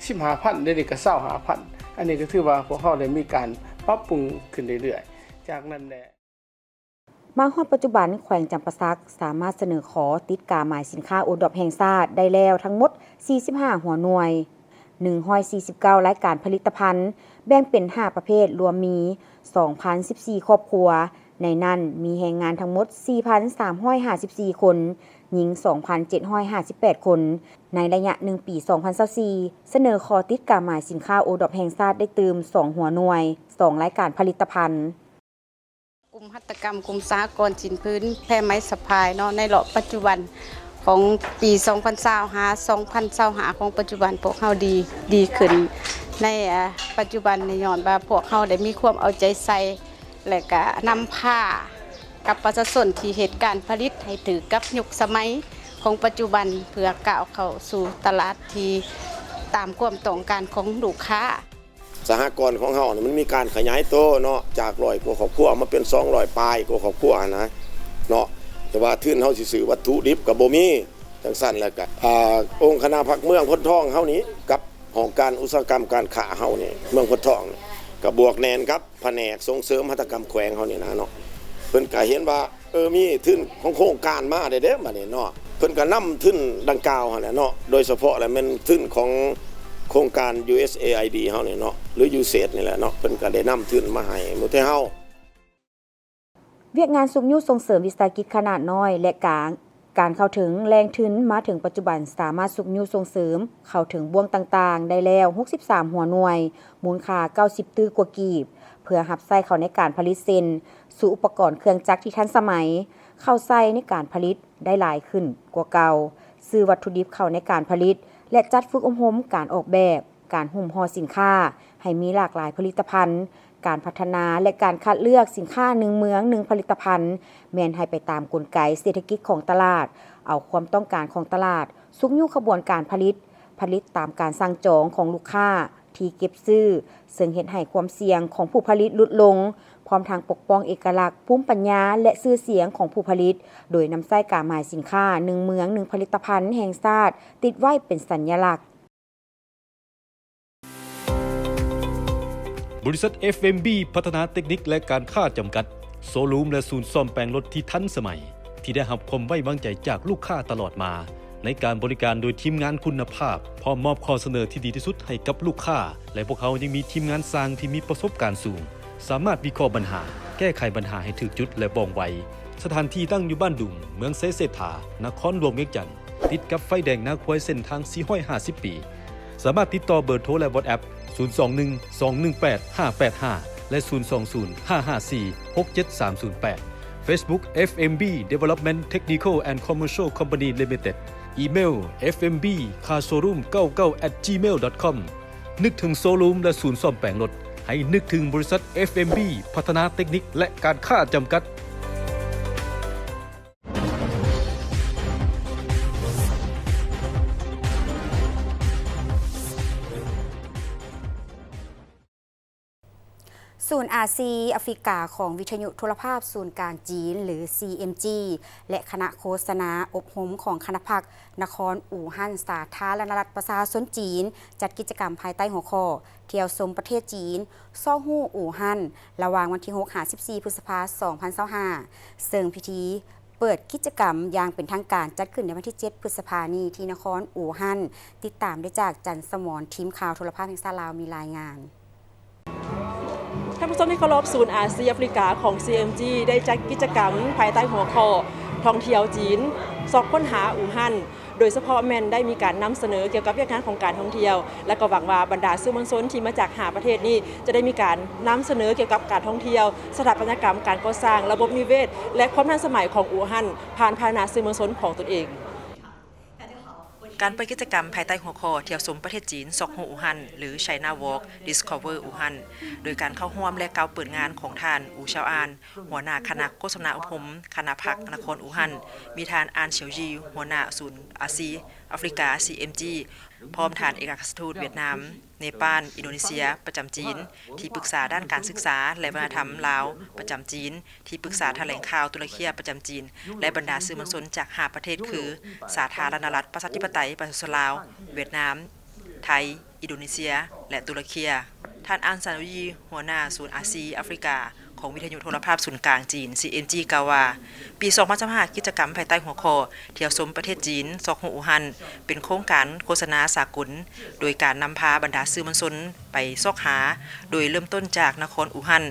ສິບຫ້າພັນ ດຽວນີ້ກະຊາວຫ້າພັນ. ອັນນີ້ກະຖືວ່າພວກເຮົາໄດ້ມີການປັບປຸງຂຶ້ນເລື້ອຍໆ. ຈາກນັ້ນແຫຼະ ມາຮອດປັດຈຸບັນ ແຂວງຈຳປາສັກສາມາດສະເໜີຂໍຕິດກາໝາຍສິນຄ້າໂອດອບແຫ່ງຊາດໄດ້ແລ້ວທັງໝົດສີ່ສິບຫ້າຫົວໜ່ວຍ. ໜຶ່ງຮ້ອຍສີ່ສິບເກົ້າລາຍການຜະລິດຕະພັນ, ແບ່ງເປັນຫ້າປະເພດ, ລວມມີສອງພັນສິບສີ່ຄອບຄົວ. ໃນນັ້ນມີແຮງງານທັງໝົດສີ່ພັນສາມຮ້ອຍຫ້າສິບສີ່ຄົນ, ຍິງສອງພັນເຈັດຮ້ອຍຫ້າສິບແປດຄົນ. ໃນໄລຍະໜຶ່ງປີສອງພັນຊາວສີ່ ສະເໜີຂໍຕິດກາໝາຍສິນຄ້າໂອດອບແຫ່ງຊາດໄດ້ຕື່ມສອງຫົວໜ່ວຍ, ສອງລາຍການຜະລິດຕະພັນ. ກຸ່ມຫັດຖະກຳ, ກຸ່ມສະຫະກອນສີນພື້ນ, ແພໄມ້ສະພາຍເນາະ, ໃນລອບປັດຈຸບັນຂອງປີສອງພັນຊາວຫ້າ ສອງພັນຊາວຫ້າ ຂອງປັດຈຸບັນ ພວກເຮົາດີ, ດີຂຶ້ນໃນ, ອາ, ປັດຈຸບັນນີ້ ຍ້ອນວ່າພວກເຮົາໄດ້ມີຄວາມເອົາໃຈໃສ່ ແລະ ກະນຳພາກັບປະຊາຊົນທີ່ເຮັດການຜະລິດໃຫ້ຖືກກັບຍຸກສະໄໝຂອງປັດຈຸບັນ ເພື່ອກ້າວເຂົ້າສູ່ຕະຫຼາດທີ່ຕາມຄວາມຕ້ອງການຂອງລູກຄ້າ. ສະຫະກອນຂອງເຮົານີ້ມັນມີການຂະຫຍາຍໂຕເນາະ, ຈາກຮ້ອຍກວ່າຄອບຄົວມາເປັນສອງຮ້ອຍປາຍກວ່າຄອບຄົວຫັ້ນນະເນາະ, ແຕ່ວ່າທຶນເຮົາຊິຊື້ວັດຖຸດິບກໍບໍ່ມີ. ຈັ່ງຊັ້ນແລ້ວກໍ ອາ ອົງຄະນະພັກເມືອງໂພນທອງເຮົານີ້ ກັບຫ້ອງການອຸດສາຫະກຳການຄ້າເຮົານີ້ ເມືອງໂພນທອງນີ້ ກໍບວກແໜ້ນກັບພະແນກສົ່ງເສີມຫັດຖະກຳແຂວງເຮົານີ້ນະເນາະ, ເພິ່ນກໍເຫັນວ່າ ເອີ ມີທຶນຂອງໂຄງການມາໄດ້ເດ້ ບາດນີ້ເນາະ, ເພິ່ນກໍນຳທຶນດັ່ງກ່າວຫັ້ນແຫຼະເນາະ, ໂດຍສະເພາະແລ້ວແມ່ນທຶນຂອງໂຄງການ USAID ເຮົານີ້ເນາະ ຫຼື USAID ນີ້ແຫຼະເນາະ, ເພິ່ນກໍໄດ້ນຳທຶນມາໃຫ້ໝູ່ໄທເຮົາ. ວຽກງານຊຸກຍູ້ສົ່ງເສີມວິສາຫະກິດຂະໜາດນ້ອຍ ແລະ ກາງ, ການເຂົ້າເຖິງແຫຼ່ງທຶນມາເຖິງປັດຈຸບັນ ສາມາດຊຸກຍູ້ສົ່ງເສີມເຂົ້າເຖິງບ່ວງຕ່າງໆໄດ້ແລ້ວຫົກສິບສາມຫົວໜ່ວຍ, ມູນຄ່າເກົ້າສິບຕື້ກວ່າກີບ, ເພື່ອຮັບໃຊ້ເຂົ້າໃນການຜະລິດເຊັ່ນ ສູ່ອຸປະກອນເຄື່ອງຈັກທີ່ທັນສະໄໝ, ເຂົ້າໃສ່ໃນການຜະລິດໄດ້ຫຼາຍຂຶ້ນກວ່າເກົ່າ, ຊື້ວັດຖຸດິບເຂົ້າໃນການຜະລິດ ແລະ ຈັດຝຶກອົບຮົມການອອກແບບ, ການຫຸ້ມຫໍ່ສິນຄ້າໃຫ້ມີຫຼາກຫຼາຍຜະລິດຕະພັນ, ການພັດທະນາ ແລະ ການຄັດເລືອກສິນຄ້າໜຶ່ງເມືອງໜຶ່ງຜະລິດຕະພັນ ແມ່ນໃຫ້ໄປຕາມກົນໄກເສດຖະກິດຂອງຕະຫຼາດ, ເອົາຄວາມຕ້ອງການຂອງຕະຫຼາດ, ຊຸກຍູ້ຂະບວນການຜະລິດ, ຜະລິດຕາມການສັ່ງຈອງຂອງລູກຄ້າ ທີ່ເກັບຊື້, ເຊິ່ງເຮັດໃຫ້ຄວາມສ່ຽງຂອງຜູ້ຜະລິດຫຼຸດລົງ, ພ້ອມທັງປົກປ້ອງເອກະລັກ, ພູມປັນຍາ ແລະ ຊື່ສຽງຂອງຜູ້ຜະລິດ, ໂດຍນຳໃຊ້ກາໝາຍສິນຄ້າໜຶ່ງເມືອງໜຶ່ງຜະລິດຕະພັນແຫ່ງຊາດ ຕິດໄວ້ເປັນສັນຍະລັກ. ບໍລິສັດ ເອັຟເອັມບີ ພັດທະນາເຕັກນິກ ແລະ ການຄ້າ ຈຳກັດ, ໂຊຣູມ ແລະ ສູນສ້ອມແປງລົດທີ່ທັນສະໄໝ, ທີ່ໄດ້ຮັບຄວາມໄວ້ວາງໃຈຈາກລູກຄ້າຕະຫຼອດມາ ໃນການບໍລິການໂດຍທີມງານຄຸນນະພາບ, ພ້ອມມອບຂໍ້ສະເໜີທີ່ດີທີ່ສຸດໃຫ້ກັບລູກຄ້າ, ແລະ ພວກເຮົາຍັງມີທີມງານຊ່າງທີ່ມີປະສົບການສູງ, ສາມາດວິເຄາະບັນຫາ, ແກ້ໄຂບັນຫາໃຫ້ຖືກຈຸດ ແລະ ວ່ອງໄວ. ສະຖານທີ່ຕັ້ງຢູ່ບ້ານດຸງ, ເມືອງໄຊເສດຖາ, ນະຄອນຫຼວງວຽງຈັນ, ຕິດກັບໄຟແດງນາຄວາຍເສັ້ນທາງສີ່ຮ້ອຍຫ້າສິບປີ. ສາມາດຕິດຕໍ່ເບີໂທ ແລະ WhatsApp ສູນສອງໜຶ່ງ ສອງໜຶ່ງແປດ ຫ້າແປດຫ້າ ແລະ ສູນສອງສູນ ຫ້າຫ້າສີ່ ຫົກເຈັດສາມສູນແປດ. Facebook ເອັຟເອັມບີ Development Technical and Commercial Company Limited. ອີເມວ ເອັຟເອັມບີ Car Showroom ເກົ້າເກົ້າ ແອັດ ຈີເມວລ ດອດຄອມ. ນຶກເຖິງໂຊຣູມ ແລະ ສູນສ້ອມແປງລົດ, ໃຫ້ນຶກເຖິງບໍລິສັດ ເອັຟເອັມບີ ພັດທະນາເຕັກນິກ ແລະ ການຄ້າ ຈຳກັດ. ສູນອາຊີອາຟຣິກາຂອງວິທະຍຸໂທລະພາບສູນກາງຈີນ ຫຼື ຊີເອັມຈີ ແລະ ຄະນະໂຄສະນາອົບຮົມຂອງຄະນະພັກນະຄອນອູຮັນ ສາທາລະນະລັດປະຊາຊົນຈີນ ຈັດກິດຈະກຳພາຍໃຕ້ຫົວຂໍ້ ທ່ຽວຊົມປະເທດຈີນ ຊອກຮູ້ອູຮັນ ລະຫວ່າງວັນທີຫົກຫາສິບສີ່ ພຶດສະພາ ສອງພັນຊາວຫ້າ ເຊິ່ງພິທີ ເປີດກິດຈະກຳຢ່າງເປັນທາງການຈັດຂຶ້ນໃນວັນທີເຈັດ ພຶດສະພານີ້ທີ່ນະຄອນອູຮັນ. ຕິດຕາມໄດ້ຈາກ ຈັນສະໝອນ ທີມຂ່າວໂທລະພາບແຫ່ງຊາດລາວມີລາຍງານ. ທ່ານຜູ້ຊົມທີ່ເຄົາລົບ, ສູນອາຊີອາຟຣິກາຂອງ ຊີເອັມຈີ ໄດ້ຈັດກິດຈະກຳພາຍໃຕ້ຫົວຂໍ້ ທ່ອງທ່ຽວຈີນ ຊອກຄົ້ນຫາອູຮັນ. ໂດຍສະເພາະແມ່ນໄດ້ມີການນຳສະເໜີກ່ຽວກັບວຽກງານຂອງການທ່ອງທ່ຽວ ແລະ ກໍຫວັງວ່າບັນດາສື່ມວນຊົນທີ່ມາຈາກຫ້າປະເທດນີ້ ຈະໄດ້ມີການນຳສະເໜີກ່ຽວກັບການທ່ອງທ່ຽວ, ສະຖາປັດຕະຍະກຳ, ການກໍ່ສ້າງ, ລະບົບນິເວດ ແລະ ຄວາມທັນສະໄໝຂອງອູຮັນ ຜ່ານພາຫະນະສື່ມວນຊົນຂອງຕົນເອງ. ການເປີດກິດຈະກຳພາຍໃຕ້ຫົວຂໍ້ ທ່ຽວຊົມປະເທດຈີນ ຊອກຮູ້ອູຮັນ ຫຼື China Walk Discover Wuhan ໂດຍການເຂົ້າຮ່ວມ ແລະ ກ່າວເປີດງານຂອງທ່ານ ອູ ຊາວອານ ຫົວໜ້າຄະນະໂຄສະນາອົບຮົມຄະນະພັກນະຄອນອູຮັນ, ມີທ່ານ ອານ ສຽວຢີ ຫົວໜ້າສູນອາຊີອາຟຣິກາ ຊີເອັມຈີ ພ້ອມທ່ານເອກອັກຄະລັດທູດຫວຽດນາມ, ເນປານ, ອິນໂດເນເຊຍ ປະຈຳຈີນ, ທີ່ປຶກສາດ້ານການສຶກສາ ແລະ ວັດທະນະທຳລາວປະຈຳຈີນ, ທີ່ປຶກສາຖະແຫຼງຂ່າວຕຸລະເຄຍປະຈຳຈີນ ແລະ ບັນດາສື່ມວນຊົນຈາກຫ້າປະເທດຄື ສາທາລະນະລັດປະຊາທິປະໄຕປະຊາຊົນລາວ, ຫວຽດນາມ, ໄທ, ອິນໂດເນເຊຍ ແລະ ຕຸລະເຄຍ. ທ່ານ ອານ ຊານ ຢູ ຢີ ຫົວໜ້າສູນອາຊີອາຟຣິກາ ຂອງວິທະຍຸໂທລະພາບສູນກາງຈີນ ຊີເອັນຈີ ກ່າວວ່າ ປີສອງພັນຊາວຫ້າ ກິດຈະກຳພາຍໃຕ້ຫົວຂໍ້ ທ່ຽວຊົມປະເທດຈີນ ຊອກຮູ້ອູ່ຮັ່ນ ເປັນໂຄງການໂຄສະນາສາກົນ ໂດຍການນຳພາບັນດາສື່ມວນຊົນໄປຊອກຫາ ໂດຍເລີ່ມຕົ້ນຈາກນະຄອນອູ່ຮັ່ນ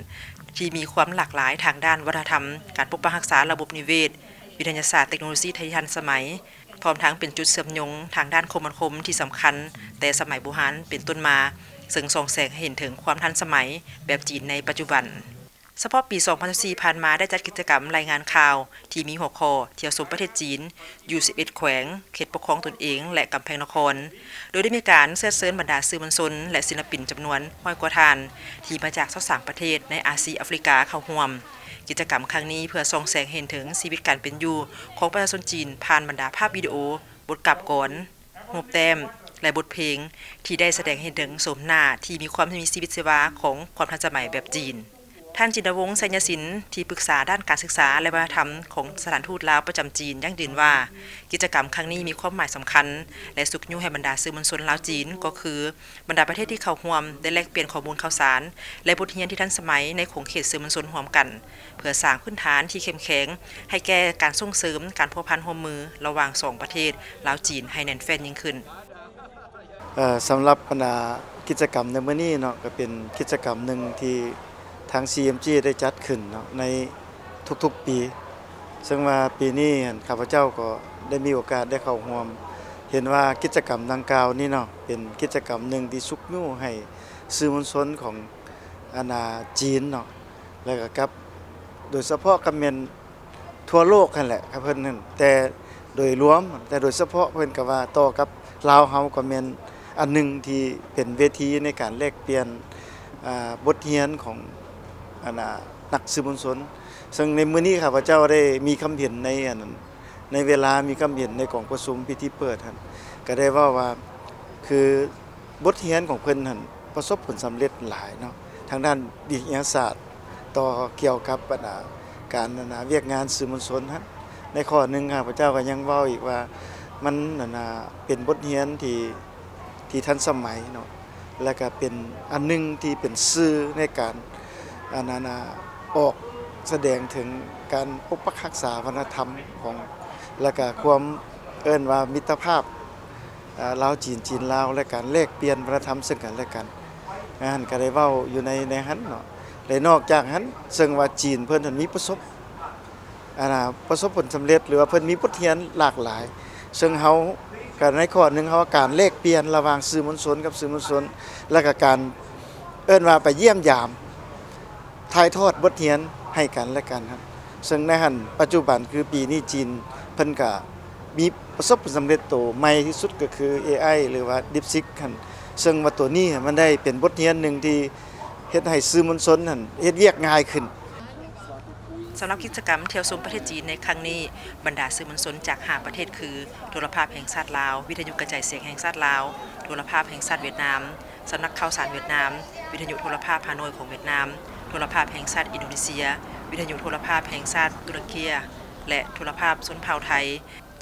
ທີ່ມີຄວາມຫຼາກຫຼາຍທາງດ້ານວັດທະນະທຳ, ການປົກປັກຮັກສາລະບົບນິເວດ, ວິທະຍາສາດ, ເຕັກໂນໂລຢີທີ່ທັນສະໄໝ, ພ້ອມທັງເປັນຈຸດເຊື່ອມໂຍງທາງດ້ານຄົມມະນາຄົມທີ່ສຳຄັນແຕ່ສະໄໝບູຮານເປັນຕົ້ນມາ, ເຊິ່ງສ່ອງແສງໃຫ້ເຫັນເຖິງຄວາມທັນສະໄໝແບບຈີນໃນປັດຈຸບັນ. ສະເພາະປີສອງພັນຊາວສີ່ ຜ່ານມາໄດ້ຈັດກິດຈະກຳລາຍງານຂ່າວທີ່ມີຫົວຂໍ້ ທ່ຽວຊົມປະເທດຈີນ ຢູ່ສິບເອັດແຂວງ, ເຂດປົກຄອງຕົນເອງ ແລະ ກຳແພງນະຄອນ, ໂດຍໄດ້ມີການເຊີດເຊີນບັນດາສື່ມວນຊົນ ແລະ ສິນລະປິນຈຳນວນຮ້ອຍກວ່າທ່ານ ທີ່ມາຈາກຊາວສາມປະເທດໃນອາຊີ ອາຟຣິກາ ເຂົ້າຮ່ວມ. ກິດຈະກຳຄັ້ງນີ້ເພື່ອສ່ອງແສງເຫັນເຖິງຊີວິດການເປັນຢູ່ຂອງປະຊາຊົນຈີນ ຜ່ານບັນດາພາບວິດີໂອ, ບົດກາບກອນ, ຮູບແຕ້ມ ແລະ ບົດເພງ ທີ່ໄດ້ສະແດງໃຫ້ເຫັນເຖິງໂສມໜ້າທີ່ມີຄວາມມີຊີວິດຊີວາຂອງຄວາມທັນສະໄໝແບບຈີນ. ທ່ານ ຈິນດາວົງ ໄຊຍະສິນ ທີ່ປຶກສາດ້ານການສຶກສາ ແລະ ວັດທະນະທຳຂອງສະຖານທູດລາວປະຈຳຈີນ ຢັ້ງຢືນວ່າ ກິດຈະກຳຄັ້ງນີ້ມີຄວາມໝາຍສຳຄັນ ແລະ ຊຸກຍູ້ໃຫ້ບັນດາສື່ມວນຊົນລາວ-ຈີນ ກໍຄື ບັນດາປະເທດທີ່ເຂົ້າຮ່ວມໄດ້ແລກປ່ຽນຂໍ້ມູນຂ່າວສານ ແລະ ບົດຮຽນທີ່ທັນສະໄໝໃນຂົງເຂດສື່ມວນຊົນຮ່ວມກັນ ເພື່ອສ້າງພື້ນຖານທີ່ເຂັ້ມແຂງໃຫ້ແກ່ການສົ່ງເສີມການພົວພັນຮ່ວມມືລະຫວ່າງສອງປະເທດລາວ-ຈີນໃຫ້ແໜ້ນແຟ້ນຍິ່ງຂຶ້ນ. ເອີ ສຳລັບບັນດາກິດຈະກຳໃນມື້ນີ້ເນາະ ກໍເປັນກິດຈະກຳໜຶ່ງທີ່ທາງ ຊີເອັມຈີ ໄດ້ຈັດຂຶ້ນເນາະ ໃນທຸກໆປີ ເຊິ່ງວ່າປີນີ້ຫັ້ນ ຂ້າພະເຈົ້າກໍໄດ້ມີໂອກາດໄດ້ເຂົ້າຮ່ວມ ເຫັນວ່າກິດຈະກຳດັ່ງກ່າວນີ້ເນາະ ເປັນກິດຈະກຳໜຶ່ງທີ່ຊຸກຍູ້ໃຫ້ສື່ມວນຊົນຂອງ ອັນນ່າ ຈີນເນາະ ແລ້ວກໍກັບ ໂດຍສະເພາະກໍແມ່ນທົ່ວໂລກຫັ້ນແຫຼະ ເພິ່ນຫັ້ນ ແຕ່ໂດຍລວມ ແຕ່ໂດຍສະເພາະເພິ່ນກໍວ່າຕໍ່ກັບລາວເຮົາກໍແມ່ນອັນໜຶ່ງທີ່ເປັນເວທີໃນການແລກປ່ຽນ ອ່າ ບົດຮຽນຂອງ ອັນນ່າ ນັກສື່ມວນຊົນ ເຊິ່ງໃນມື້ນີ້ຂ້າພະເຈົ້າໄດ້ມີຄຳເຫັນໃນ ອັນນັ້ນ ໃນເວລາມີຄຳເຫັນໃນກອງປະຊຸມພິທີເປີດຫັ້ນ ກໍໄດ້ເວົ້າວ່າ ຄືບົດຮຽນຂອງເພິ່ນຫັ້ນປະສົບຜົນສຳເລັດຫຼາຍເນາະ ທາງດ້ານວິທະຍາສາດ ຕໍ່ກ່ຽວກັບ ອັນນ່າ ການ ອັນນ່າ ວຽກງານສື່ມວນຊົນຫັ້ນ ໃນຂໍ້ໜຶ່ງຂ້າພະເຈົ້າກໍຍັງເວົ້າອີກວ່າ ມັນ ອັນນ່າ ເປັນບົດຮຽນທີ່ ທີ່ທັນສະໄໝເນາະ ແລະກະເປັນອັນໜຶ່ງທີ່ເປັນສື່ໃນການ ອັນນັ້ນນະ ອອກສະແດງເຖິງການປົກປັກຮັກສາວັດທະນະທຳຂອງ ແລະກະຄວາມເອີ້ນວ່າມິດຕະພາບ ອາ ລາວ-ຈີນ, ຈີນ-ລາວ ແລະການແລກປ່ຽນວັດທະນະທຳເຊິ່ງກັນແລະກັນ ອັນນັ້ນກະໄດ້ເວົ້າຢູ່ໃນ ໃນຫັ້ນເນາະ ແລະນອກຈາກຫັ້ນ ເຊິ່ງວ່າຈີນເພິ່ນຫັ້ນມີປະສົບ ອັນນ່າ ປະສົບຜົນສຳເລັດ ຫຼືວ່າເພິ່ນມີບົດຮຽນຫຼາກຫຼາຍ ເຊິ່ງເຮົາກໍໃນຂໍ້ໜຶ່ງ ເຮົາວ່າການແລກປ່ຽນລະຫວ່າງສື່ມວນຊົນກັບສື່ມວນຊົນ ແລ້ວກໍການເອີ້ນວ່າໄປຢ້ຽມຢາມ ຖ່າຍທອດບົດຮຽນໃຫ້ກັນແລະກັນ ເຊິ່ງໃນຫັ້ນ ປັດຈຸບັນຄືປີນີ້ຈີນເພິ່ນກໍມີປະສົບຜົນສຳເລັດໂຕໃໝ່ທີ່ສຸດກໍຄື ເອໄອ ຫຼືວ່າ DeepSeek ຫັ້ນ ເຊິ່ງວ່າໂຕນີ້ມັນໄດ້ເປັນບົດຮຽນໜຶ່ງທີ່ເຮັດໃຫ້ສື່ມວນຊົນຫັ້ນເຮັດວຽກງ່າຍຂຶ້ນ. ສຳລັບກິດຈະກຳທ່ຽວຊົມປະເທດຈີນໃນຄັ້ງນີ້, ບັນດາສື່ມວນຊົນຈາກຫ້າປະເທດຄື ໂທລະພາບແຫ່ງຊາດລາວ, ວິທະຍຸກະຈາຍສຽງແຫ່ງຊາດລາວ, ໂທລະພາບແຫ່ງຊາດຫວຽດນາມ, ສຳນັກຂ່າວສານຫວຽດນາມ, ວິທະຍຸໂທລະພາບຮ່າໂນ້ຍຂອງຫວຽດນາມ, ໂທລະພາບແຫ່ງຊາດອິນໂດເນເຊຍ, ວິທະຍຸໂທລະພາບແຫ່ງຊາດຕຸລະເກຍ ແລະ ໂທລະພາບຊົນເຜົ່າໄທ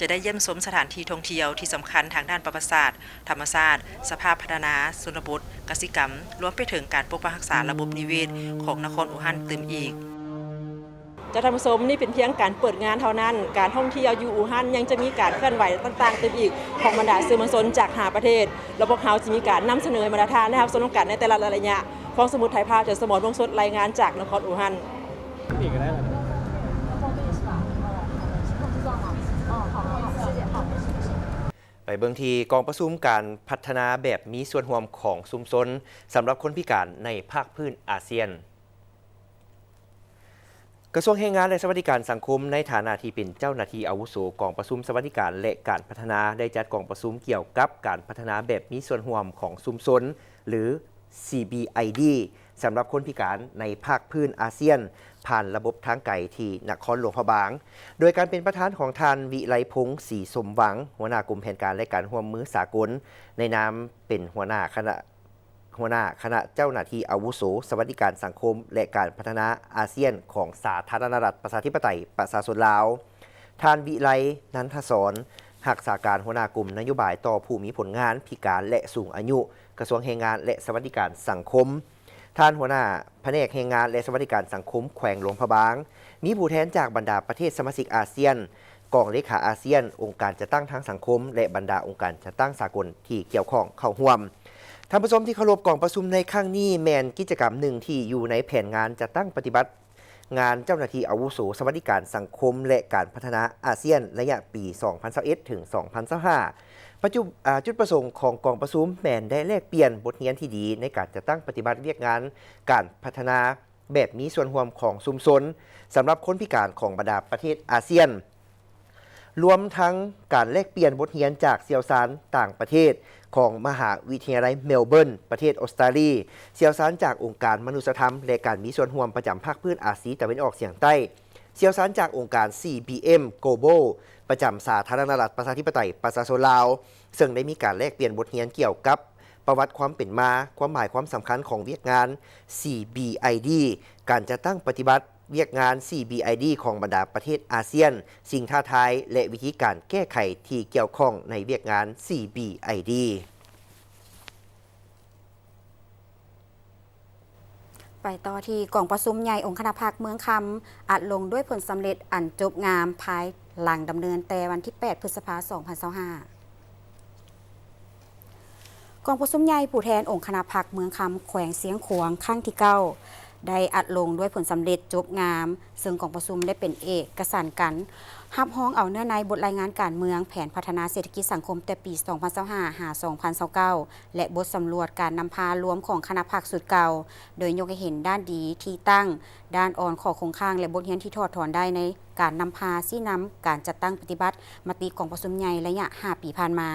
ຈະໄດ້ຢ້ຽມຊົມສະຖານທີ່ທ່ອງທ່ຽວທີ່ສຳຄັນທາງດ້ານປະຫວັດສາດ, ທຳມະຊາດ, ສະພາບພັດທະນາຊົນນະບົດ, ກະສິກຳ, ລວມໄປເຖິງການປົກປັກຮັກສາລະບົບນິເວດຂອງນະຄອນອູ່ຮັ່ນຕື່ມອີກ. ເຈົ້າທ່ານຜູ້ຊົມ, ນີ້ເປັນພຽງການເປີດງານເທົ່ານັ້ນ, ການທ່ອງທ່ຽວຢູ່ອູ່ຮັ່ນຍັງຈະມີການເຄື່ອນໄຫວຕ່າງໆຕື່ມອີກຂອງບັນດາສື່ມວນຊົນຈາກຫ້າປະເທດ ແລະ ພວກເຮົາຈະມີການນຳສະເໜີໃຫ້ບັນດາທ່ານໄດ້ຮັບຊົມນຳກັນໃນແຕ່ລະໄລຍະ. ພວງສະໝຸດ ໄທພາວ ຈະສະໝອນວົງສົດ ລາຍງານຈາກນະຄອນອູ່ຮັ່ນ. ໄປເບິ່ງທີ່ກອງປະຊຸມການພັດທະນາແບບມີສ່ວນຮ່ວມຂອງຊຸມຊົນສຳລັບຄົນພິການໃນພາກພື້ນອາຊຽນ. ກະຊວງແຮງງານ ແລະ ສະຫວັດດີການສັງຄົມ ໃນຖານະທີ່ເປັນເຈົ້າໜ້າທີ່ອາວຸໂສກອງປະຊຸມສະຫວັດດີການ ແລະ ການພັດທະນາ ໄດ້ຈັດກອງປະຊຸມກ່ຽວກັບການພັດທະນາແບບມີສ່ວນຮ່ວມຂອງຊຸມຊົນ ຫຼື ຊີບີໄອດີ ສຳລັບຄົນພິການໃນພາກພື້ນອາຊຽນ ຜ່ານລະບົບທາງໄກທີ່ນະຄອນຫຼວງພະບາງ ໂດຍການເປັນປະທານຂອງທ່ານ ວິໄລພົງ ສີສົມຫວັງ ຫົວໜ້າກົມແຜນການ ແລະ ການຮ່ວມມືສາກົນ ໃນນາມເປັນຫົວໜ້າຄະນະ ຫົວໜ້າຄະນະເຈົ້າໜ້າທີ່ອາວຸໂສ ສະຫວັດດີການສັງຄົມ ແລະ ການພັດທະນາອາຊຽນຂອງສາທາລະນະລັດ ປະຊາທິປະໄຕ ປະຊາຊົນລາວ, ທ່ານ ວິໄລ ນັນທະສອນ ຮັກສາການຫົວໜ້າກົມນະໂຍບາຍຕໍ່ຜູ້ມີຜົນງານພິການ ແລະ ສູງອາຍຸ ກະຊວງແຮງງານ ແລະ ສະຫວັດດີການສັງຄົມ, ທ່ານຫົວໜ້າພະແນກແຮງງານ ແລະ ສະຫວັດດີການສັງຄົມແຂວງຫຼວງພະບາງ, ມີຜູ້ແທນຈາກບັນດາປະເທດສະມາຊິກອາຊຽນ, ກອງເລຂາອາຊຽນ, ອົງການຈັດຕັ້ງທາງສັງຄົມ ແລະ ບັນດາອົງການຈັດຕັ້ງສາກົນທີ່ກ່ຽວຂ້ອງເຂົ້າຮ່ວມ. ທ່ານຜູ້ຊົມທີ່ເຄົາລົບ, ກອງປະຊຸມໃນຄັ້ງນີ້ແມ່ນກິດຈະກຳໜຶ່ງທີ່ຢູ່ໃນແຜນງານຈັດຕັ້ງປະຕິບັດ ງານເຈົ້າໜ້າທີ່ອາວຸໂສສະຫວັດດີການສັງຄົມ ແລະ ການພັດທະນາອາຊຽນ ໄລຍະປີສອງພັນຊາວເອັດ ເຖິງ ສອງພັນຊາວຫ້າ. ປະຈຸ ອາ ຈຸດປະສົງຂອງກອງປະຊຸມແມ່ນໄດ້ແລກປ່ຽນບົດຮຽນທີ່ດີໃນການຈັດຕັ້ງປະຕິບັດວຽກງານການພັດທະນາແບບມີສ່ວນຮ່ວມຂອງຊຸມຊົນສຳລັບຄົນພິການຂອງບັນດາປະເທດອາຊຽນ. ລວມທັງການແລກປ່ຽນບົດຮຽນຈາກຊ່ຽວຊານຕ່າງປະເທດຂອງມະຫາວິທະຍາໄລເມລເບີນ ປະເທດອົດສະຕາລີ, ຊ່ຽວຊານຈາກອົງການມະນຸດສະທຳ ແລະ ການມີສ່ວນຮ່ວມປະຈຳພາກພື້ນອາຊີຕາເວັນອອກສຽງໃຕ້, ຊ່ຽວຊານຈາກອົງການ ຊີບີເອັມ Global ປະຈຳສາທາລະນະລັດປະຊາທິປະໄຕປະຊາຊົນລາວ, ເຊິ່ງໄດ້ມີການແລກປ່ຽນບົດຮຽນກ່ຽວກັບປະຫວັດຄວາມເປັນມາ, ຄວາມໝາຍຄວາມສຳຄັນຂອງວຽກງານ ຊີບີໄອດີ, ການຈັດຕັ້ງປະຕິບັດ ວຽກງານ ຊີບີໄອດີ ຂອງບັນດາປະເທດອາຊຽນ, ສິ່ງທ້າທາຍ ແລະ ວິທີການແກ້ໄຂທີ່ກ່ຽວຂ້ອງໃນວຽກງານ ຊີບີໄອດີ. ໄປຕໍ່ທີ່ກອງປະຊຸມໃຫຍ່ອົງຄະນະພັກເມືອງຄຳ ອັດລົງດ້ວຍຜົນສຳເລັດອັນຈົບງາມ ພາຍຫຼັງດຳເນີນແຕ່ວັນທີແປດ ພຶດສະພາ ສອງພັນຊາວຫ້າ. ກອງປະຊຸມໃຫຍ່ຜູ້ແທນອົງຄະນະພັກເມືອງຄຳ ແຂວງຊຽງຂວາງ ຄັ້ງທີເກົ້າ ໄດ້ອັດລົງດ້ວຍຜົນສຳເລັດຈົບງາມ, ເຊິ່ງກອງປະຊຸມໄດ້ເປັນເອກະສັນກັນ ຮັບຮອງເອົາເນື້ອໃນບົດລາຍງານການເມືອງ, ແຜນພັດທະນາເສດຖະກິດສັງຄົມແຕ່ປີສອງພັນຊາວຫ້າ ຫາ ສອງພັນຊາວເກົ້າ ແລະ ບົດສຳຫຼວດການນຳພາລວມຂອງຄະນະພັກຊຸດເກົ່າ, ໂດຍຍົກໃຫ້ເຫັນດ້ານດີທີ່ຕັ້ງ, ດ້ານອ່ອນ, ຂໍ້ຄົງຄ້າງ ແລະ ບົດຮຽນທີ່ຖອດຖອນໄດ້ໃນການນຳພາຊີ້ນຳການຈັດຕັ້ງປະຕິບັດ ມະຕິກອງປະຊຸມໃຫຍ່ໄລຍະຫ້າປີຜ່ານມາ.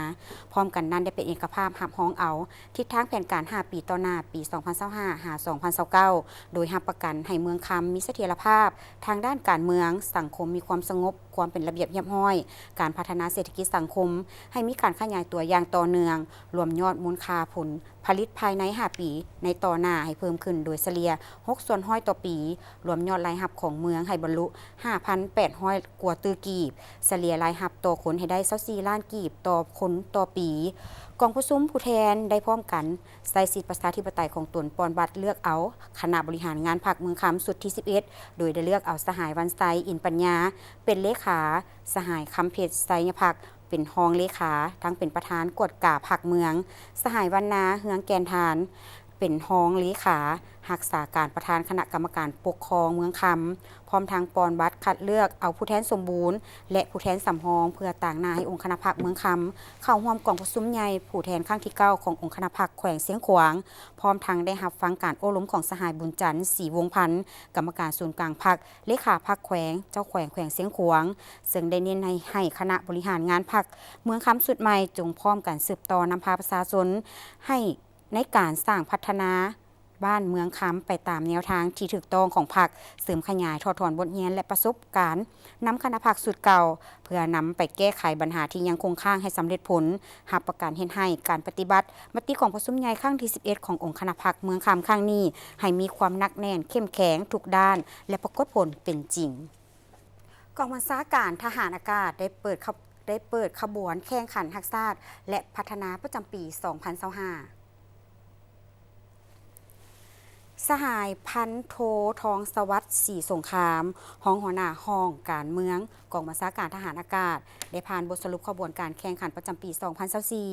ພ້ອມກັນນັ້ນໄດ້ເປັນເອກະພາບຮັບຮອງເອົາທິດທາງແຜນການຫ້າປີຕໍ່ໜ້າ ປີສອງພັນຊາວຫ້າ ຫາ ສອງພັນຊາວເກົ້າ ໂດຍຮັບປະກັນໃຫ້ເມືອງຄຳມີສະຖຽນລະພາບທາງດ້ານການເມືອງ, ສັງຄົມມີຄວາມສະຫງົບ, ຄວາມເປັນລະບຽບຮຽບຮ້ອຍ, ການພັດທະນາເສດຖະກິດສັງຄົມໃຫ້ມີການຂະຫຍາຍຕົວຢ່າງຕໍ່ເນື່ອງ, ລວມຍອດມູນຄ່າຜົນ ຜະລິດພາຍໃນຫ້າປີໃນຕໍ່ໜ້າໃຫ້ເພີ່ມຂຶ້ນໂດຍສະເລ່ຍຫົກສ່ວນຮ້ອຍຕໍ່ປີ, ລວມຍອດລາຍຮັບຂອງເມືອງໃຫ້ບັນລຸຫ້າພັນແປດຮ້ອຍກວ່າຕື້ກີບ, ສະເລ່ຍລາຍຮັບຕໍ່ຄົນໃຫ້ໄດ້ຊາວສີ່ລ້ານກີບຕໍ່ຄົນຕໍ່ປີ. ກອງປະຊຸມຜູ້ແທນໄດ້ພ້ອມກັນໃຊ້ສິດປະຊາທິປະໄຕຂອງຕົນປ່ອນບັດເລືອກເອົາຄະນະບໍລິຫານງານພັກເມືອງຄຳຊຸດທີສິບເອັດ ໂດຍໄດ້ເລືອກເອົາສະຫາຍ ວັນໄຊ ອິນປັນຍາ ເປັນເລຂາ, ສະຫາຍ ຄຳເພັດ ໄຊຍະພັກ ເປັນຮອງເລຂາ, ທັງເປັນປະທານກວດກາພັກເມືອງ, ສະຫາຍ ວັນນາ ເຮືອງແກ່ນທານ ເປັນຮອງເລຂາຮັກສາການປະທານຄະນະກຳມະການປົກຄອງເມືອງຄຳ, ພ້ອມທັງປ່ອນບັດຄັດເລືອກເອົາຜູ້ແທນສົມບູນ ແລະ ຜູ້ແທນສຳຮອງ ເພື່ອຕາງໜ້າໃຫ້ອົງຄະນະພັກເມືອງຄຳ ເຂົ້າຮ່ວມກອງປະຊຸມໃຫຍ່ຜູ້ແທນຄັ້ງທີເກົ້າຂອງອົງຄະນະພັກແຂວງຊຽງຂວາງ, ພ້ອມທັງໄດ້ຮັບຟັງການໂອ້ລົມຂອງສະຫາຍ ບຸນຈັນ ສີວົງພັນ ກຳມະການສູນກາງພັກ, ເລຂາພັກແຂວງ, ເຈົ້າແຂວງແຂວງຊຽງຂວາງ, ເຊິ່ງໄດ້ເນັ້ນໃຫ້ ໃຫ້ຄະນະບໍລິຫານງານພັກເມືອງຄຳຊຸດໃໝ່ ຈົ່ງພ້ອມກັນສືບຕໍ່ນຳພາປະຊາຊົນໃຫ້ ໃນການສ້າງພັດທະນາບ້ານເມືອງຄຳໄປຕາມແນວທາງທີ່ຖືກຕ້ອງຂອງພັກ, ເສີມຂະຫຍາຍຖອດຖອນບົດຮຽນ ແລະ ປະສົບການນຳຄະນະພັກຊຸດເກົ່າ ເພື່ອນຳໄປແກ້ໄຂບັນຫາທີ່ຍັງຄົງຄ້າງໃຫ້ສຳເລັດຜົນ, ຮັບປະກັນເຮັດໃຫ້ການປະຕິບັດມະຕິກອງປະຊຸມໃຫຍ່ຄັ້ງທີສິບເອັດຂອງອົງຄະນະພັກເມືອງຄຳຄັ້ງນີ້ ໃຫ້ມີຄວາມໜັກແໜ້ນເຂັ້ມແຂງທຸກດ້ານ ແລະ ປາກົດຜົນເປັນຈິງ. ກອງບັນຊາການທະຫານອາກາດໄດ້ເປີດຂະ ໄດ້ເປີດຂະບວນແຂ່ງຂັນຮັກຊາດ ແລະ ພັດທະນາປະຈຳປີສອງພັນຊາວຫ້າ. ສະຫາຍ ພັນໂທ ທອງສະຫວັດ ສີສົງຄາມ ຮອງຫົວໜ້າຫ້ອງການເມືອງ ກອງບັນຊາການທະຫານອາກາດ ໄດ້ຜ່ານບົດສະຫຼຸບຂະບວນການແຂ່ງຂັນປະຈຳປີສອງພັນຊາວສີ່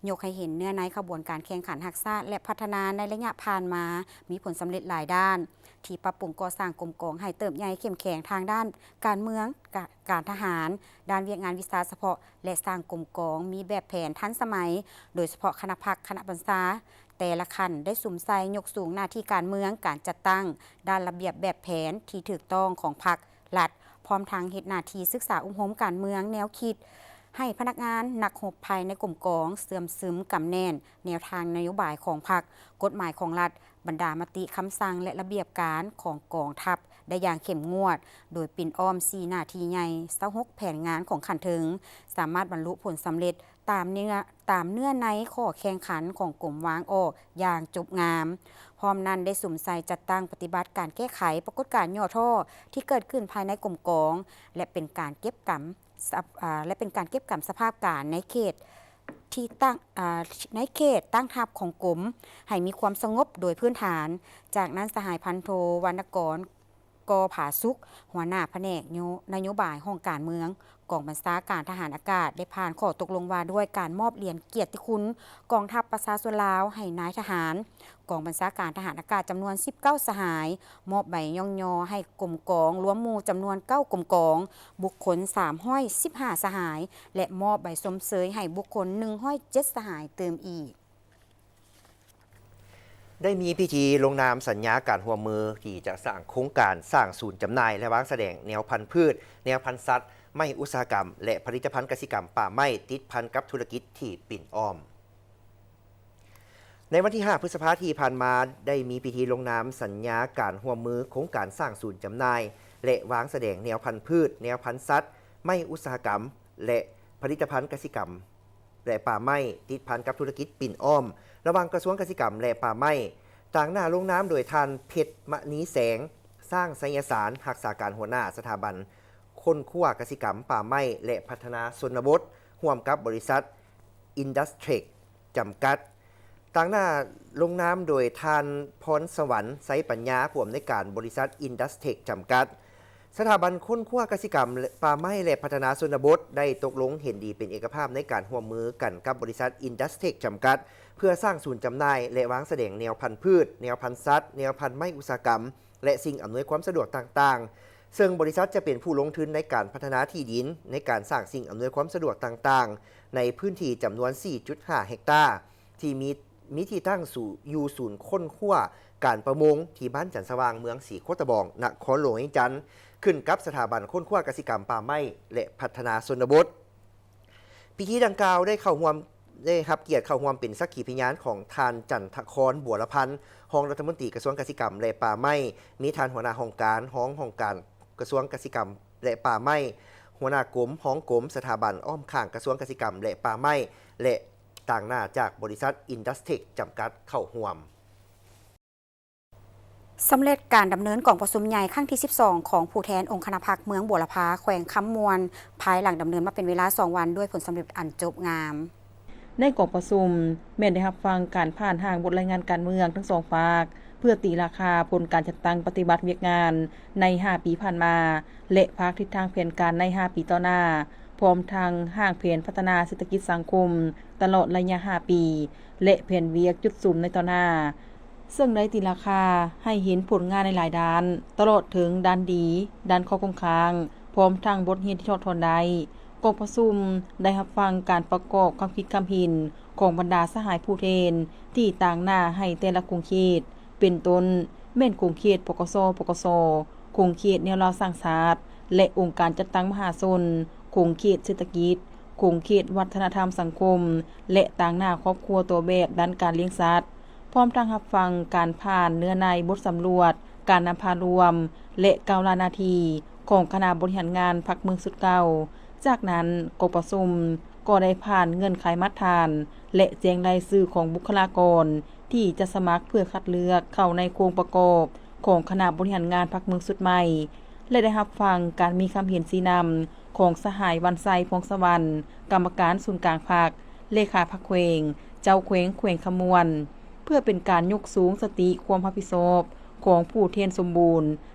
ຍົກໃຫ້ເຫັນເນື້ອໃນຂະບວນການແຂ່ງຂັນຮັກຊາດ ແລະ ພັດທະນາໃນໄລຍະຜ່ານມາ ມີຜົນສຳເລັດຫຼາຍດ້ານ ທີ່ປັບປຸງກໍ່ສ້າງກົມກອງໃຫ້ເຕີບໃຫຍ່ເຂັ້ມແຂງທາງດ້ານການເມືອງ, ການທະຫານ, ດ້ານວຽກງານວິຊາສະເພາະ ແລະ ສ້າງກົມກອງມີແບບແຜນທັນສະໄໝ, ໂດຍສະເພາະຄະນະພັກ, ຄະນະບັນຊາ ແຕ່ລະຂັ້ນໄດ້ສຸມໃສ່ຍົກສູງໜ້າທີ່ການເມືອງ, ການຈັດຕັ້ງ, ດ້ານລະບຽບແບບແຜນທີ່ຖືກຕ້ອງຂອງພັກ, ລັດ, ພ້ອມທັງເຮັດໜ້າທີ່ສຶກສາອົບຮົມການເມືອງ, ແນວຄິດໃຫ້ພະນັກງານ, ນັກຮົບພາຍໃນກົມກອງເຊື່ອມຊຶມ, ກຳແໜ້ນແນວທາງນະໂຍບາຍຂອງພັກ, ກົດໝາຍຂອງລັດ, ບັນດາມະຕິ, ຄຳສັ່ງ ແລະ ລະບຽບການຂອງກອງທັບໄດ້ຢ່າງເຂັ້ມງວດ, ໂດຍປິ່ນອ້ອມສີ່ໜ້າທີ່ໃຫຍ່, ຊາວຫົກແຜນງານຂອງຂັ້ນເທິງ, ສາມາດບັນລຸຜົນສຳເລັດຕາມເນື້ອ, ຕາມເນື້ອໃນຂໍ້ແຂ່ງຂັນຂອງກົມວາງອອກຢ່າງຈົບງາມ. ພ້ອມນັ້ນໄດ້ສຸມໃສ່ຈັດຕັ້ງປະຕິບັດການແກ້ໄຂປາກົດການຫຍໍ້ທໍ້ທີ່ເກີດຂຶ້ນພາຍໃນກົມກອງ ແລະ ເປັນການເກັບກຳ ສະ ອາ ແລະ ເປັນການເກັບກຳສະພາບການໃນເຂດ ທີ່ຕັ້ງ ອາ ໃນເຂດຕັ້ງທັບຂອງກົມ ໃຫ້ມີຄວາມສະຫງົບໂດຍພື້ນຖານ. ຈາກນັ້ນ ສະຫາຍພັນໂທ ວັນນະກອນ ກໍຜາສຸກ ຫົວໜ້າພະແນກໂຍ ນະໂຍບາຍຫ້ອງການເມືອງ ກອງບັນຊາການທະຫານອາກາດ ໄດ້ຜ່ານຂໍ້ຕົກລົງວ່າດ້ວຍການມອບຫຼຽນກຽດຕິຄຸນກອງທັບປະຊາຊົນລາວໃຫ້ນາຍທະຫານ. ກອງບັນຊາການທະຫານອາກາດຈຳນວນສິບເກົ້າສະຫາຍ, ມອບໃບຍ້ອງຍໍໃຫ້ກົມກອງລວມໝູ່ຈຳນວນເກົ້າກົມກອງ, ບຸກຄົນສາມຮ້ອຍສິບຫ້າສະຫາຍ ແລະ ມອບໃບຊົມເຊີຍໃຫ້ບຸກຄົນໜຶ່ງຮ້ອຍເຈັດສະຫາຍຕື່ມອີກ. ໄດ້ມີພິທີລົງນາມສັນຍາການຮ່ວມມືທີ່ຈະສ້າງໂຄງການສ້າງສູນຈຳໜ່າຍ ແລະ ວາງສະແດງແນວພັນພືດ, ແນວພັນສັດ, ໄມ້ອຸດສາຫະກຳ ແລະ ຜະລິດຕະພັນກະສິກຳປ່າໄມ້ ຕິດພັນກັບທຸລະກິດທີ່ປິ່ນອ້ອມ. ໃນວັນທີຫ້າ ພຶດສະພາທີ່ຜ່ານມາ ໄດ້ມີພິທີລົງນາມສັນຍາການຮ່ວມມືໂຄງການສ້າງສູນຈຳໜ່າຍ ແລະ ວາງສະແດງແນວພັນພືດ, ແນວພັນສັດ, ໄມ້ອຸດສາຫະກຳ ແລະ ຜະລິດຕະພັນກະສິກຳ ແລະ ປ່າໄມ້ ຕິດພັນກັບທຸລະກິດປິ່ນອ້ອມ ລະຫວ່າງກະຊວງກະສິກຳ ແລະ ປ່າໄມ້, ຕາງໜ້າລົງນາມໂດຍທ່ານ ເພັດມະນີແສງ ຊ້າງໄຊຍະສານ ຮັກສາການຫົວໜ້າສະຖາບັນຄົ້ນຄວ້າກະສິກຳ, ປ່າໄມ້ ແລະ ພັດທະນາຊົນນະບົດ ຮ່ວມກັບບໍລິສັດ ອິນດັສເທຣັກ ຈຳກັດ, ຕາງໜ້າລົງນາມໂດຍທ່ານ ພອນສະຫວັນ ໄຊປັນຍາ ຜູ້ອຳນວຍການບໍລິສັດ ອິນດັສເທຣັກ ຈຳກັດ. ສະຖາບັນຄົ້ນຄວ້າກະສິກຳ, ປ່າໄມ້ ແລະ ພັດທະນາຊົນນະບົດ ໄດ້ຕົກລົງເຫັນດີເປັນເອກະພາບໃນການຮ່ວມມືກັນກັບບໍລິສັດ ອິນດັສເທຣັກ ຈຳກັດ ເພື່ອສ້າງສູນຈຳໜ່າຍ ແລະ ວາງສະແດງແນວພັນພືດ, ແນວພັນສັດ, ແນວພັນໄມ້ອຸດສາຫະກຳ ແລະ ສິ່ງອຳນວຍຄວາມສະດວກຕ່າງໆ, ເຊິ່ງບໍລິສັດຈະເປັນຜູ້ລົງທຶນໃນການພັດທະນາທີ່ດິນ, ໃນການສ້າງສິ່ງອຳນວຍຄວາມສະດວກຕ່າງໆ ໃນພື້ນທີ່ຈຳນວນສີ່ຈຸດຫ້າເຮັກຕາ ທີ່ມີ ມີທີ່ຕັ້ງຢູ່ສູນຄົ້ນຄວ້າການປະມົງ ທີ່ບ້ານຈັນສະຫວ່າງ ເມືອງສີໂຄດຕະບອງ ນະຄອນຫຼວງວຽງຈັນ, ຂຶ້ນກັບສະຖາບັນຄົ້ນຄວ້າກະສິກຳ, ປ່າໄມ້ ແລະ ພັດທະນາຊົນນະບົດ. ພິທີດັ່ງກ່າວໄດ້ເຂົ້າຮ່ວມ, ໄດ້ຮັບກຽດເຂົ້າຮ່ວມເປັນສັກຂີພະຍານຂອງທ່ານ ຈັນທະຄອນ ບົວລະພັນ ຮອງລັດຖະມົນຕີກະຊວງກະສິກຳ ແລະ ປ່າໄມ້, ມີທ່ານຫົວໜ້າຫ້ອງການ, ຮອງຫ້ອງການກະຊວງກະສິກຳ ແລະ ປ່າໄມ້, ຫົວໜ້າກົມ, ຮອງກົມ, ສະຖາບັນອ້ອມຂ້າງກະຊວງກະສິກຳ ແລະ ປ່າໄມ້ ແລະ ຕາງໜ້າຈາກບໍລິສັດ ອິນດັສເທຣັກ ຈຳກັດ ເຂົ້າຮ່ວມ. ສຳເລັດການດຳເນີນກອງປະຊຸມໃຫຍ່ຄັ້ງທີສິບສອງ ຂອງຜູ້ແທນອົງຄະນະພັກເມືອງບົວລະພາ ແຂວງຄຳມ່ວນ, ພາຍຫຼັງດຳເນີນມາເປັນເວລາສອງວັນ ດ້ວຍຜົນສຳເລັດອັນຈົບງາມ. ໃນກອງປະຊຸມ ແມ່ນໄດ້ຮັບຟັງການຜ່ານຮ່າງບົດລາຍງານການເມືອງທັງສອງພາກ ເພື່ອຕີລາຄາຜົນການຈັດຕັ້ງປະຕິບັດວຽກງານໃນຫ້າປີຜ່ານມາ ແລະ ວາງທິດທາງແຜນການໃນຫ້າປີຕໍ່ໜ້າ, ພ້ອມທັງຮ່າງແຜນພັດທະນາເສດຖະກິດສັງຄົມຕະຫຼອດໄລຍະຫ້າປີ ແລະ ແຜນວຽກຈຸດສຸມໃນຕໍ່ໜ້າ, ເຊິ່ງໄດ້ຕີລາຄາໃຫ້ເຫັນຜົນງານໃນຫຼາຍດ້ານ, ຕະຫຼອດເຖິງດ້ານດີ, ດ້ານຂໍ້ຄົງຄ້າງ, ພ້ອມທັງບົດຮຽນທີ່ຖອດຖອນໄດ້. ກອງປະຊຸມໄດ້ຮັບຟັງການປະກອບຄຳຄິດຄຳເຫັນຂອງບັນດາສະຫາຍຜູ້ແທນທີ່ຕາງໜ້າໃຫ້ແຕ່ລະຂົງເຂດ, ເປັນຕົ້ນແມ່ນຂົງເຂດ ປກສ, ປກສ, ຂົງເຂດແນວລາວສ້າງຊາດ ແລະ ອົງການຈັດຕັ້ງມະຫາຊົນ, ຂົງເຂດເສດຖະກິດ, ຂົງເຂດວັດທະນະທຳສັງຄົມ ແລະ ຕາງໜ້າຄອບຄົວຕົວແບບດ້ານການລ້ຽງສັດ, ພ້ອມທັງຮັບຟັງການຜ່ານເນື້ອໃນບົດສຳຫຼວດການນຳພາລວມ ແລະ ກ້າວລ້ານໜ້າທີ່ຂອງຄະນະບໍລິຫານງານພັກເມືອງຊຸດເກົ່າ. ຈາກນັ້ນ ກອງປະຊຸມກໍໄດ້ຜ່ານເງື່ອນໄຂມາດຖານ ແລະ ແຈ້ງລາຍຊື່ຂອງບຸກຄະລາກອນທີ່ຈະສະໝັກເພື່ອຄັດເລືອກເຂົ້າໃນໂຄງປະກອບຂອງຄະນະບໍລິຫານງານພັກເມືອງຊຸດໃໝ່ ແລະ ໄດ້ຮັບຟັງການມີຄຳເຫັນຊີ້ນຳຂອງສະຫາຍ ວັນໄຊ ພອງສະຫວັນ ກຳມະການສູນກາງພັກ, ເລຂາພັກແຂວງ, ເຈົ້າແຂວງແຂວງຄຳມ່ວນ, ເພື່ອເປັນການຍົກສູງສະຕິຄວາມຮັບຜິດຊອບຂອງຜູ້ແທນສົມບູນ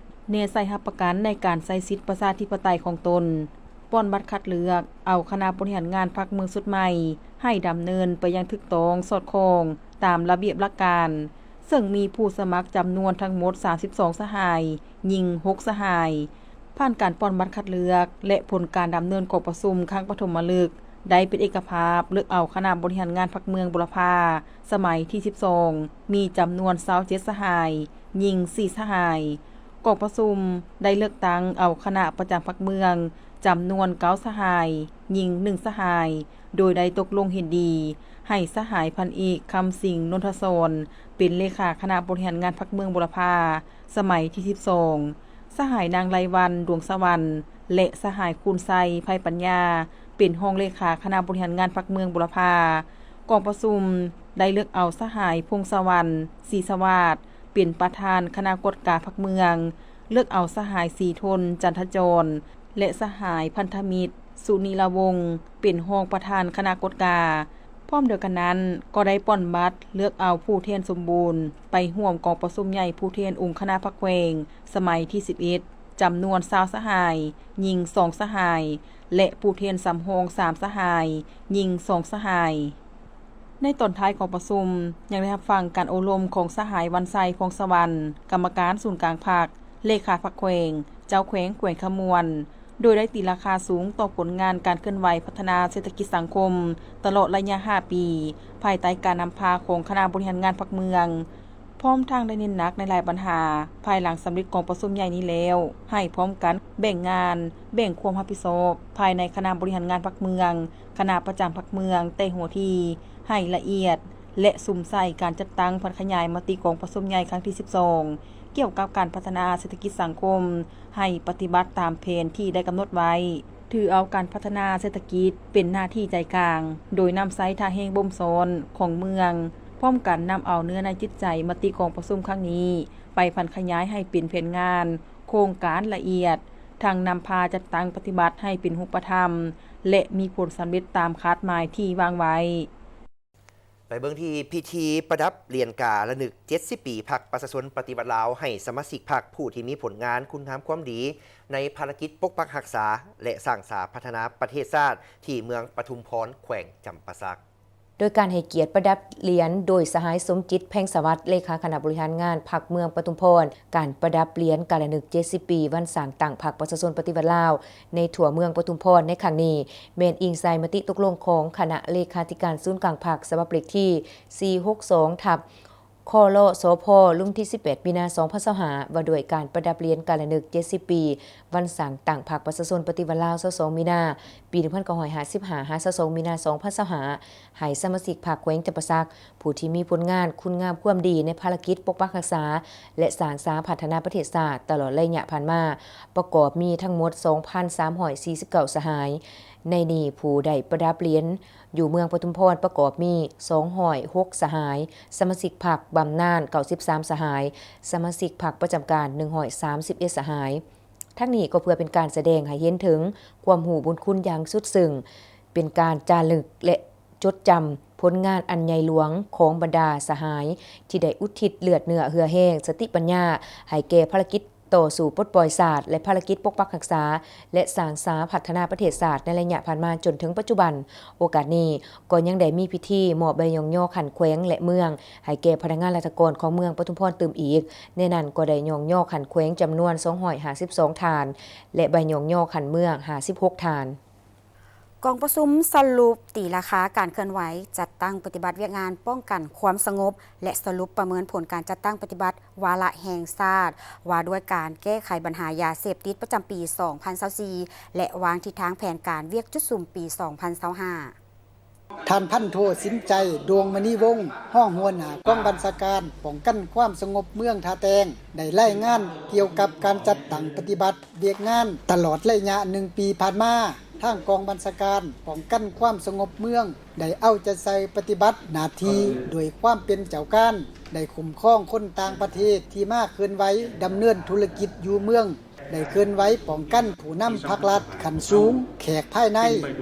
ແນໃສ່ຮັບປະກັນໃນການໃຊ້ສິດປະຊາທິປະໄຕຂອງຕົນ, ປ່ອນບັດຄັດເລືອກເອົາຄະນະບໍລິຫານງານພັກເມືອງຊຸດໃໝ່ໃຫ້ດຳເນີນໄປຢ່າງຖືກຕ້ອງສອດຄ່ອງຕາມລະບຽບຫຼັກການ, ເຊິ່ງມີຜູ້ສະໝັກຈຳນວນທັງໝົດສາມສິບສອງສະຫາຍ, ຍິງຫົກສະຫາຍ. ຜ່ານການປ່ອນບັດຄັດເລືອກ ແລະ ຜົນການດຳເນີນກອງປະຊຸມຄັ້ງປະຖົມມະລຶກ ໄດ້ເປັນເອກະພາບເລືອກເອົາຄະນະບໍລິຫານງານພັກເມືອງບົວລະພາ ສະໄໝທີສິບສອງ ມີຈຳນວນຊາວເຈັດສະຫາຍ, ຍິງສີ່ສະຫາຍ. ກອງປະຊຸມໄດ້ເລືອກຕັ້ງເອົາຄະນະປະຈຳພັກເມືອງ ຈຳນວນເກົ້າສະຫາຍ, ຍິງໜຶ່ງສະຫາຍ, ໂດຍໄດ້ຕົກລົງເຫັນດີໃຫ້ສະຫາຍພັນເອກ ຄຳສິງ ນົນທະສອນ ເປັນເລຂາຄະນະບໍລິຫານງານພັກເມືອງບົວລະພາ ສະໄໝທີສິບສອງ, ສະຫາຍນາງ ໄລວັນ ດວງສະຫວັນ ແລະ ສະຫາຍ ຄູນໄຊ ໄພປັນຍາ ເປັນຮອງເລຂາຄະນະບໍລິຫານງານພັກເມືອງບົວລະພາ. ກອງປະຊຸມໄດ້ເລືອກເອົາສະຫາຍ ພົງສະຫວັນ ສີສະຫວາດ ເປັນປະທານຄະນະກວດກາພັກເມືອງ, ເລືອກເອົາສະຫາຍ ສີທົນ ຈັນທະຈອນ ແລະ ສະຫາຍ ພັນທະມິດ ສຸນີລະວົງ ເປັນຮອງປະທານຄະນະກວດກາ, ພ້ອມດຽວກັນນັ້ນ ກໍໄດ້ປ່ອນບັດເລືອກເອົາຜູ້ແທນສົມບູນໄປຮ່ວມກອງປະຊຸມໃຫຍ່ຜູ້ແທນອົງຄະນະພັກແຂວງສະໄໝທີສິບເອັດ ຈຳນວນຊາວສະຫາຍ, ຍິງສອງສະຫາຍ ແລະ ຜູ້ແທນສຳຮອງສາມສະຫາຍ, ຍິງສອງສະຫາຍ. ໃນຕອນທ້າຍຂອງປະຊຸມ ຍັງໄດ້ຮັບຟັງການໂອ້ລົມຂອງສະຫາຍ ວັນໄຊ ພອງສະຫວັນ ກຳມະການສູນກາງພັກ, ເລຂາພັກແຂວງ, ເຈົ້າແຂວງແຂວງຄຳມ່ວນ ໂດຍໄດ້ຕີລາຄາສູງຕໍ່ຜົນງານການເຄື່ອນໄຫວພັດທະນາເສດຖະກິດສັງຄົມຕະຫຼອດໄລຍະຫ້າປີ ພາຍໃຕ້ການນຳພາຂອງຄະນະບໍລິຫານງານພັກເມືອງ, ພ້ອມທັງໄດ້ເນັ້ນໜັກໃນຫຼາຍບັນຫາ ພາຍຫຼັງສຳເລັດກອງປະຊຸມໃຫຍ່ນີ້ແລ້ວ ໃຫ້ພ້ອມກັນແບ່ງງານ, ແບ່ງຄວາມຮັບຜິດຊອບພາຍໃນຄະນະບໍລິຫານງານພັກເມືອງ, ຄະນະປະຈຳພັກເມືອງແຕ່ຫົວທີໃຫ້ລະອຽດ ແລະ ສຸມໃສ່ການຈັດຕັ້ງຜັນຂະຫຍາຍມະຕິກອງປະຊຸມໃຫຍ່ຄັ້ງທີສິບສອງ ກ່ຽວກັບການພັດທະນາເສດຖະກິດສັງຄົມ ໃຫ້ປະຕິບັດຕາມແຜນທີ່ໄດ້ກຳນົດໄວ້, ຖືເອົາການພັດທະນາເສດຖະກິດເປັນໜ້າທີ່ໃຈກາງ ໂດຍນຳໃຊ້ທ່າແຮງບົ່ມຊ້ອນຂອງເມືອງ, ພ້ອມກັນນຳເອົາເນື້ອໃນຈິດໃຈມະຕິກອງປະຊຸມຄັ້ງນີ້ ໄປຜັນຂະຫຍາຍໃຫ້ເປັນແຜນງານ, ໂຄງການລະອຽດ, ທັງນຳພາຈັດຕັ້ງປະຕິບັດໃຫ້ເປັນຮູບປະທຳ ແລະ ມີຜົນສຳເລັດຕາມຄາດໝາຍທີ່ວາງໄວ້. ໄປເບິ່ງທີ່ພິທີປະດັບຫຼຽນກາລະນຶກເຈັດສິບປີພັກປະຊາຊົນປະຕິວັດລາວ ໃຫ້ສະມາຊິກພັກຜູ້ທີ່ມີຜົນງານຄຸນງາມຄວາມດີໃນພາລະກິດປົກປັກຮັກສາ ແລະ ສ້າງສາພັດທະນາປະເທດຊາດ ທີ່ເມືອງປະທຸມພອນ ແຂວງຈຳປາສັກ. ໂດຍການໃຫ້ກຽດປະດັບຫຼຽນໂດຍສະຫາຍ ສົມຈິດ ແພງສະຫວັດ ເລຂາຄະນະບໍລິຫານງານພັກເມືອງປະທຸມພອນ. ການປະດັບຫຼຽນກາລະນຶກເຈັດສິບປີວັນສ້າງຕັ້ງພັກປະຊາຊົນປະຕິວັດລາວ ໃນທົ່ວເມືອງປະທຸມພອນໃນຄັ້ງນີ້ ແມ່ນອີງໃສ່ມະຕິຕົກລົງຂອງຄະນະເລຂາທິການສູນກາງພັກ ສະບັບເລກທີສີ່ຫົກສອງ ທັບ ຄລ ສພ ລົງທີສິບແປດ ມີນາ ສອງພັນຊາວຫ້າ ວ່າດ້ວຍການປະດັບຫຼຽນກາລະນຶກເຈັດສິບປີ ວັນສ້າງຕັ້ງພັກປະຊາຊົນປະຕິວັດລາວ ຊາວສອງ ມີນາ ປີໜຶ່ງພັນເກົ້າຮ້ອຍຫ້າສິບຫ້າ ຫາ ຊາວສອງ ມີນາ ສອງພັນຊາວຫ້າ ໃຫ້ສະມາຊິກພັກແຂວງຈຳປາສັກ ຜູ້ທີ່ມີຜົນງານຄຸນງາມຄວາມດີໃນພາລະກິດປົກປັກຮັກສາ ແລະ ສ້າງສາພັດທະນາປະເທດຊາດຕະຫຼອດໄລຍະຜ່ານມາ ປະກອບມີທັງໝົດ ສອງພັນສາມຮ້ອຍສີ່ສິບເກົ້າ ສະຫາຍ. ໃນນີ້ຜູ້ໄດ້ປະດັບຫຼຽນຢູ່ເມືອງປະທຸມພອນປະກອບມີ ສອງຮ້ອຍຫົກ ສະຫາຍ, ສະມາຊິກພັກບຳນານ ເກົ້າສິບສາມ ສະຫາຍ, ສະມາຊິກພັກປະຈຳການ ໜຶ່ງຮ້ອຍສາມສິບເອັດ ສະຫາຍ. ທັງນີ້ກໍເພື່ອເປັນການສະແດງໃຫ້ເຫັນເຖິງຄວາມຮູ້ບຸນຄຸນຢ່າງສຸດເຊິ່ງ, ເປັນການຈາລຶກ ແລະ ຈົດຈຳຜົນງານອັນໃຫຍ່ຫຼວງຂອງບັນດາສະຫາຍ ທີ່ໄດ້ອຸທິດເລືອດເນື້ອເຫື່ອແຮງ, ສະຕິປັນຍາ ໃຫ້ແກ່ພາລະກິດຕໍ່ສູ້ປົດປ່ອຍຊາດ ແລະ ພາລະກິດປົກປັກຮັກສາ ແລະ ສ້າງສາພັດທະນາປະເທດຊາດໃນໄລຍະຜ່ານມາຈົນເຖິງປັດຈຸບັນ. ໂອກາດນີ້ກໍຍັງໄດ້ມີພິທີມອບໃບຍ້ອງຍໍຂັ້ນແຂວງ ແລະ ເມືອງ ໃຫ້ແກ່ພະນັກງານລັດຖະກອນຂອງເມືອງປະທຸມພອນຕື່ມອີກ. ໃນນັ້ນກໍໄດ້ຍ້ອງຍໍຂັ້ນແຂວງຈຳນວນສອງຮ້ອຍຫ້າສິບສອງທ່ານ ແລະ ໃບຍ້ອງຍໍຂັ້ນເມືອງຫ້າສິບຫົກທ່ານ. ກອງປະຊຸມສະຫຼຸບຕີລາຄາການເຄື່ອນໄຫວຈັດຕັ້ງປະຕິບັດວຽກງານປ້ອງກັນຄວາມສະຫງົບ ແລະ ສະຫຼຸບປະເມີນຜົນການຈັດຕັ້ງປະຕິບັດວາລະແຫ່ງຊາດ ວ່າດ້ວຍການແກ້ໄຂບັນຫາຢາເສບຕິດປະຈຳປີສອງພັນຊາວສີ່ ແລະ ວາງທິດທາງແຜນການວຽກຈຸດສຸມປີສອງພັນຊາວຫ້າ. ທ່ານພັນໂທ ສິນໃຈ ດວງມະນີວົງ ຮອງຫົວໜ້າກອງບັນຊາການປ້ອງກັນຄວາມສະຫງົບເມືອງທ່າແຕງ ໄດ້ລາຍງານກ່ຽວກັບການຈັດຕັ້ງປະຕິບັດວຽກງານຕະຫຼອດໄລຍະໜຶ່ງປີຜ່ານມາ. ທາງກອງບັນຊາການປ້ອງກັນຄວາມສະຫງົບເມືອງ ໄດ້ເອົາໃຈໃສ່ປະຕິບັດໜ້າທີ່ດ້ວຍຄວາມເປັນເຈົ້າການ, ໄດ້ຄຸ້ມຄອງຄົນຕ່າງປະເທດທີ່ມາເຄື່ອນໄຫວດຳເນີນທຸລະກິດຢູ່ເມືອງ, ໄດ້ເຄື່ອນໄຫວປ້ອງກັນຜູ້ນຳພັກລັດຂັ້ນສູງ, ແຂກພາຍໃນ,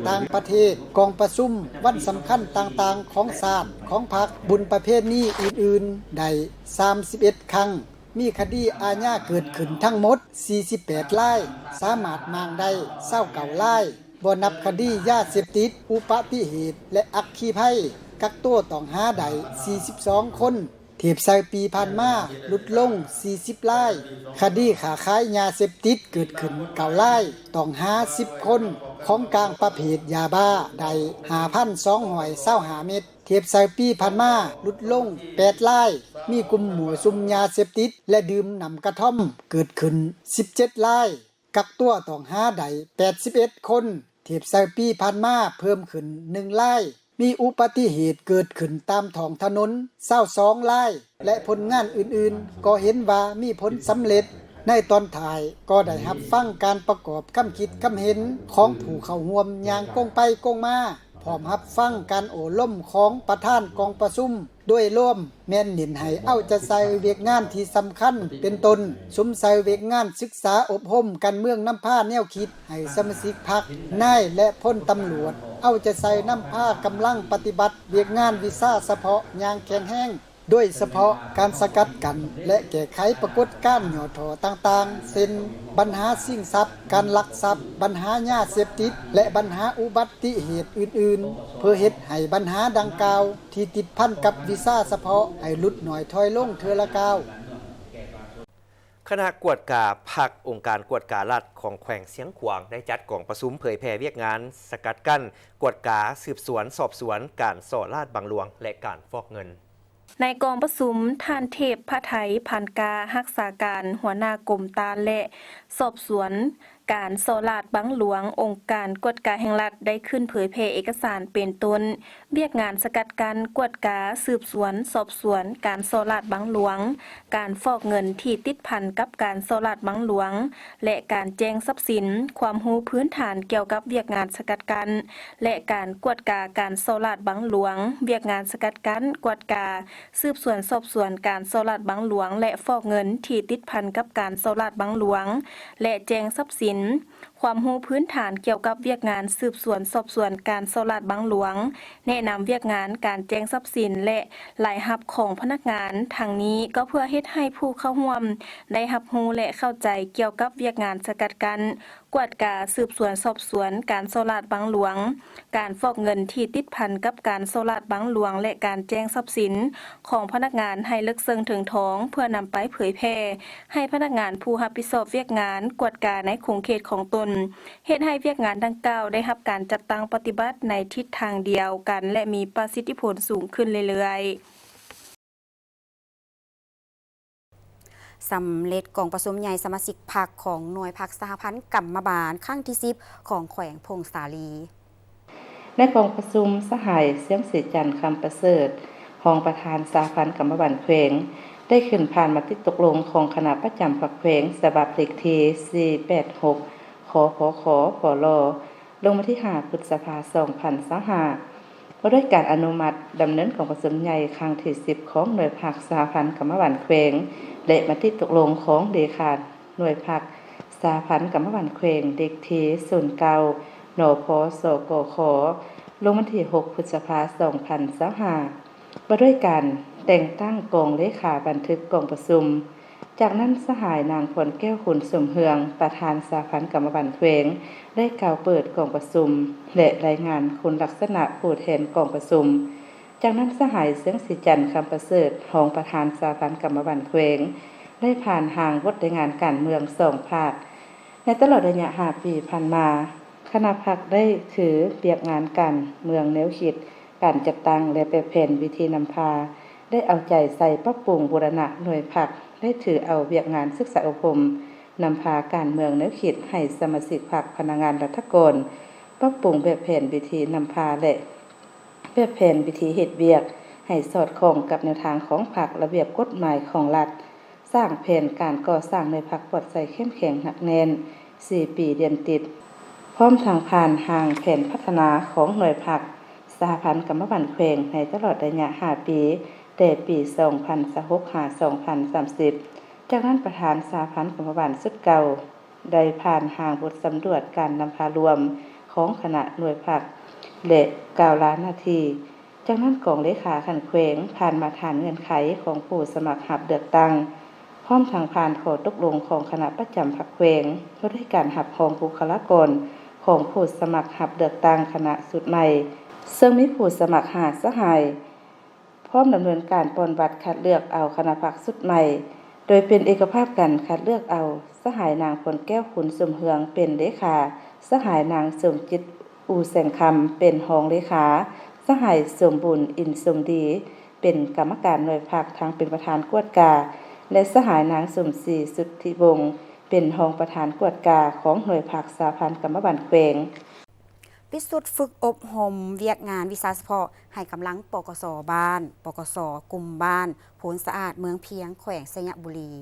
ຕ່າງປະເທດ, ກອງປະຊຸມ, ວັນສຳຄັນຕ່າງໆຂອງຊາດ, ຂອງພັກ, ບຸນປະເພນີອື່ນໆ ໄດ້ສາມສິບເອັດຄັ້ງ. ມີຄະດີອາຍາເກີດຂຶ້ນທັງໝົດສີ່ສິບແປດລາຍ, ສາມາດມ້າງໄດ້ຊາວເກົ້າລາຍ, ບໍ່ນັບຄະດີຢາເສບຕິດ, ອຸປະຕິເຫດ ແລະ ອັກຄີໄພ, ກັກຕົວຕ້ອງຫາໄດ້ສີ່ສິບສອງຄົນ. ທຽບໃສ່ປີຜ່ານມາຫຼຸດລົງສີ່ສິບລາຍ. ຄະດີຄ້າຂາຍຢາເສບຕິດເກີດຂຶ້ນເກົ້າລາຍ, ຕ້ອງຫາສິບຄົນ, ຂອງກາງປະເພດຢາບ້າໄດ້ຫ້າພັນສອງຮ້ອຍຊາວຫ້າເມັດ. ທຽບໃສ່ປີຜ່ານມາຫຼຸດລົງແປດລາຍ, ມີກຸ່ມມົ້ວສຸມຢາເສບຕິດ ແລະ ດື່ມນ້ຳກະທ່ອມເກີດຂຶ້ນສິບເຈັດລາຍ, ກັກຕົວຕ້ອງຫາໄດ້ແປດສິບເອັດຄົນ. ທຽບໃສ່ປີຜ່ານມາເພີ່ມຂຶ້ນໜຶ່ງລາຍ, ມີອຸປະຕິເຫດເກີດຂຶ້ນຕາມທ້ອງຖະໜົນຊາວສອງລາຍ ແລະ ຜົນງານອື່ນໆກໍເຫັນວ່າມີຜົນສຳເລັດ. ໃນຕອນທ້າຍກໍໄດ້ຮັບຟັງການປະກອບຄຳຄິດຄຳເຫັນຂອງຜູ້ເຂົ້າຮ່ວມຢ່າງກົງໄປກົງມາ. ພ້ ພ້ອມຮັບຟັງການໂອ້ລົມຂອງປະທານກອງປະຊຸມ. ໂດຍລວມແມ່ນເນັ້ນໃຫ້ເອົາໃຈໃສ່ວຽກງານທີ່ສຳຄັນ ເປັນຕົ້ນ ສຸມໃສ່ວຽກງານສຶກສາອົບຮົມການເມືອງນຳພາແນວຄິດ ໃຫ້ສະມາຊິກພັກ, ນາຍ ແລະ ພົນຕຳຫຼວດ ເອົາໃຈໃສ່ນຳພາກຳລັງປະຕິບັດວຽກງານວິຊາສະເພາະຢ່າງແຂງແຮງ, ໂດຍສະເພາະການສະກັດກັ້ນ ແລະ ແກ້ໄຂປາກົດການຫຍໍ້ທໍ້ຕ່າງໆ ເຊັ່ນ ບັນຫາຊິງຊັບ, ການລັກຊັບ, ບັນຫາຢາເສບຕິດ ແລະ ບັນຫາອຸບັດຕິເຫດອື່ນໆ ເພື່ອເຮັດໃຫ້ບັນຫາດັ່ງກ່າວ ທີ່ຕິດພັນກັບວິຊາສະເພາະໃຫ້ຫຼຸດໜ້ອຍຖອຍລົງເທື່ອລະກ້າວ. ຄະນະກວດກາພັກອົງການກວດກາລັດຂອງແຂວງຊຽງຂວາງ ໄດ້ຈັດກອງປະຊຸມເຜີຍແຜ່ວຽກງານສະກັດກັ້ນ, ກວດກາ, ສືບສວນ, ສອບສວນການສໍ້ລາດບັງຫຼວງ ແລະ ການຟອກເງິນ. ໃນກອງປະຊຸມ, ທ່ານ ເທບພະໄທ ພັນກາ, ຮັກສາການຫົວໜ້າກົມຕ້ານ ແລະ ສອບສວນ ການສໍ້ລາດບັງຫຼວງ ອົງການກວດກາແຫ່ງລັດ ໄດ້ຂຶ້ນເຜີຍແຜ່ເອກະສານເປັນຕົ້ນ ວຽກງານສະກັດກັ້ນ, ກວດກາ, ສືບສວນ, ສອບສວນ ການສໍ້ລາດບັງຫຼວງ, ການຟອກເງິນທີ່ຕິດພັນກັບການສໍ້ລາດບັງຫຼວງ ແລະ ການແຈ້ງຊັບສິນ, ຄວາມຮູ້ພື້ນຖານກ່ຽວກັບວຽກງານສະກັດກັ້ນ ແລະ ການກວດກາການສໍ້ລາດບັງຫຼວງ, ວຽກງານສະກັດກັ້ນ, ກວດກາ, ສືບສວນສອບສວນການສໍ້ລາດບັງຫຼວງ ແລະ ຟອກເງິນທີ່ຕິດພັນກັບການສໍ້ລາດບັງຫຼວງ ແລະ ແຈ້ງຊັບສິນ, ຄວາມຮູ້ພື້ນຖານກ່ຽວກັບວຽກງານສືບສວນສອບສວນການສໍ້ລາດບັງຫຼວງ, ແນະນຳວຽກງານການແຈ້ງຊັບສິນ ແລະ ລາຍຮັບຂອງພະນັກງານ. ທັງນີ້ກໍເພື່ອເຮັດໃຫ້ຜູ້ເຂົ້າຮ່ວມໄດ້ຮັບຮູ້ ແລະ ເຂົ້າໃຈກ່ຽວກັບວຽກງານສະກັດກັ້ນ, ກວດກາ, ສືບສວນສອບສວນການສໍ້ລາດບັງຫຼວງ, ການຟອກເງິນທີ່ຕິດພັນກັບການສໍ້ລາດບັງຫຼວງ ແລະ ການແຈ້ງຊັບສິນຂອງພະນັກງານໃຫ້ເລິກເຊິ່ງເຖິງຖອງ ເພື່ອນຳໄປເຜີຍແຜ່ໃຫ້ພະນັກງານຜູ້ຮັບຜິດຊອບວຽກງານກວດກາໃນຂົງເຂດຂອງຕົນ, ເຮັດໃຫ້ວຽກງານດັ່ງກ່າວໄດ້ຮັບການຈັດຕັ້ງປະຕິບັດໃນທິດທາງດຽວກັນ ແລະ ມີປະສິດທິຜົນສູງຂຶ້ນເລື້ອຍໆ. ສຳເລັດກອງປະຊຸມໃຫຍ່ສະມາຊິກພັກຂອງໜ່ວຍພັກສະຫະພັນກຳມະບານຄັ້ງທີສິບ ຂອງແຂວງຜົ້ງສາລີ. ໃນກອງປະຊຸມ, ສະຫາຍ ຊຽງສີຈັນ ຄຳປະເສີດ ຮອງປະທານສະຫະພັນກຳມະບານແຂວງ ໄດ້ຂຶ້ນຜ່ານມະຕິຕົກລົງຂອງຄະນະປະຈຳພັກແຂວງ ສະບັບເລກທີ ສີ່ແປດຫົກ ຄພຂ ພລ ລົງວັນທີ ຫ້າ ພຶດສະພາ ສອງພັນຊາວຫ້າ ວ່າດ້ວຍການອະນຸມັດດຳເນີນກອງປະຊຸມໃຫຍ່ຄັ້ງທີສິບ ຂອງໜ່ວຍພັກສະຫະພັນກຳມະບານແຂວງ ແລະ ມະຕິຕົກລົງຂອງເລຂາໜ່ວຍພັກສະຫະພັນກຳມະບານແຂວງ ເລກທີ ສູນເກົ້າ ນພ ສກຂ ລົງວັນທີ ຫົກ ພຶດສະພາ ສອງພັນຊາວຫ້າ ວ່າດ້ວຍການແຕ່ງຕັ້ງກອງເລຂາບັນທຶກກອງປະຊຸມ. ຈາກນັ້ນ, ສະຫາຍ ນາງ ພອນແກ້ວ ຄຸນສົມເຮືອງ ປະທານສະຫະພັນກຳມະບານແຂວງ ໄດ້ກ່າວເປີດກອງປະຊຸມ ແລະ ລາຍງານຄຸນລັກສະນະຜູ້ແທນກອງປະຊຸມ. ຈາກນັ້ນ, ສະຫາຍ ເຊືອງສີຈັນ ຄຳປະເສີດ ຮອງປະທານສະຫະພັນກຳມະບານແຂວງ ໄດ້ຜ່ານຮ່າງບົດລາຍງານການເມືອງສອງພາກ. ໃນຕະຫຼອດໄລຍະຫ້າປີຜ່ານມາ, ຄະນະພັກໄດ້ຖືວຽກງານການເມືອງແນວຄິດ, ການຈັດຕັ້ງ ແລະ ແບບແຜນວິທີນຳພາ, ໄດ້ເອົາໃຈໃສ່ປັບປຸງບູລະນະໜ່ວຍພັກ, ໄດ້ຖືເອົາວຽກງານສຶກສາອົບຮົມນຳພາການເມືອງແນວຄິດໃຫ້ສະມາຊິກພັກ, ພະນັກງານລັດຖະກອນ, ປັບປຸງແບບແຜນວິທີນຳພາ ແລະ ແບບແຜນວິທີເຮັດວຽກໃຫ້ສອດຄ່ອງກັບແນວທາງຂອງພັກ, ລະບຽບກົດໝາຍຂອງລັດ, ສ້າງແຜນການກໍ່ສ້າງໜ່ວຍພັກປອດໃສເຂັ້ມແຂງໜັກແໜ້ນສີ່ປີລຽນຕິດ, ພ້ອມທັງຜ່ານຮ່າງແຜນພັດທະນາຂອງໜ່ວຍພັກສະຫະພັນກຳມະບານແຂວງໃນຕະຫຼອດໄລຍະຫ້າປີ, ແຕ່ປີສອງພັນຊາວຫົກ ຫາ ສອງພັນສາມສິບ. ຈາກນັ້ນປະທານສະຫະພັນກຳມະບານຊຸດເກົ່າ ໄດ້ຜ່ານຮ່າງບົດສຳຫຼວດການນຳພາລວມຂອງຄະນະໜ່ວຍພັກ ແລະ ກ່າວລາໜ້າທີ່. ຈາກນັ້ນກອງເລຂາຂັ້ນແຂວງຜ່ານມາດຕະຖານເງື່ອນໄຂຂອງຜູ້ສະໝັກຮັບເລືອກຕັ້ງ, ພ້ອມທັງຜ່ານຂໍ້ຕົກລົງຂອງຄະນະປະຈຳພັກແຂວງ ວ່າດ້ວຍການຮັບຮອງບຸກຄະລາກອນຂອງຜູ້ສະໝັກຮັບເລືອກຕັ້ງຄະນະຊຸດໃໝ່, ເຊິ່ງມີຜູ້ສະໝັກຫ້າສະຫາຍ. ພ້ອມດຳເນີນການປ່ອນບັດຄັດເລືອກເອົາຄະນະພັກຊຸດໃໝ່, ໂດຍເປັນເອກະພາບກັນຄັດເລືອກເອົາສະຫາຍນາງ ພອນແກ້ວ ຄຸນສົມເຮືອງ ເປັນເລຂາ, ສະຫາຍນາງ ສົມຈິດ ອູແສງຄຳ ເປັນຮອງເລຂາ, ສະຫາຍ ສົມບູນ ອິນສົມດີ ເປັນກຳມະການໜ່ວຍພັກ ທັງເປັນປະທານກວດກາ ແລະ ສະຫາຍນາງ ສົມສີ ສຸດທິວົງ ເປັນຮອງປະທານກວດກາຂອງໜ່ວຍພັກສະຫະພັນກຳມະບານແຂວງ. ປິດຊຸດຝຶກອົບຮົມວຽກງານວິຊາສະເພາະໃຫ້ກຳລັງ ປກສ ບ້ານ, ປກສ ກຸ່ມບ້ານໂພນສະອາດ ເມືອງພຽງ ແຂວງໄຊຍະບູລີ.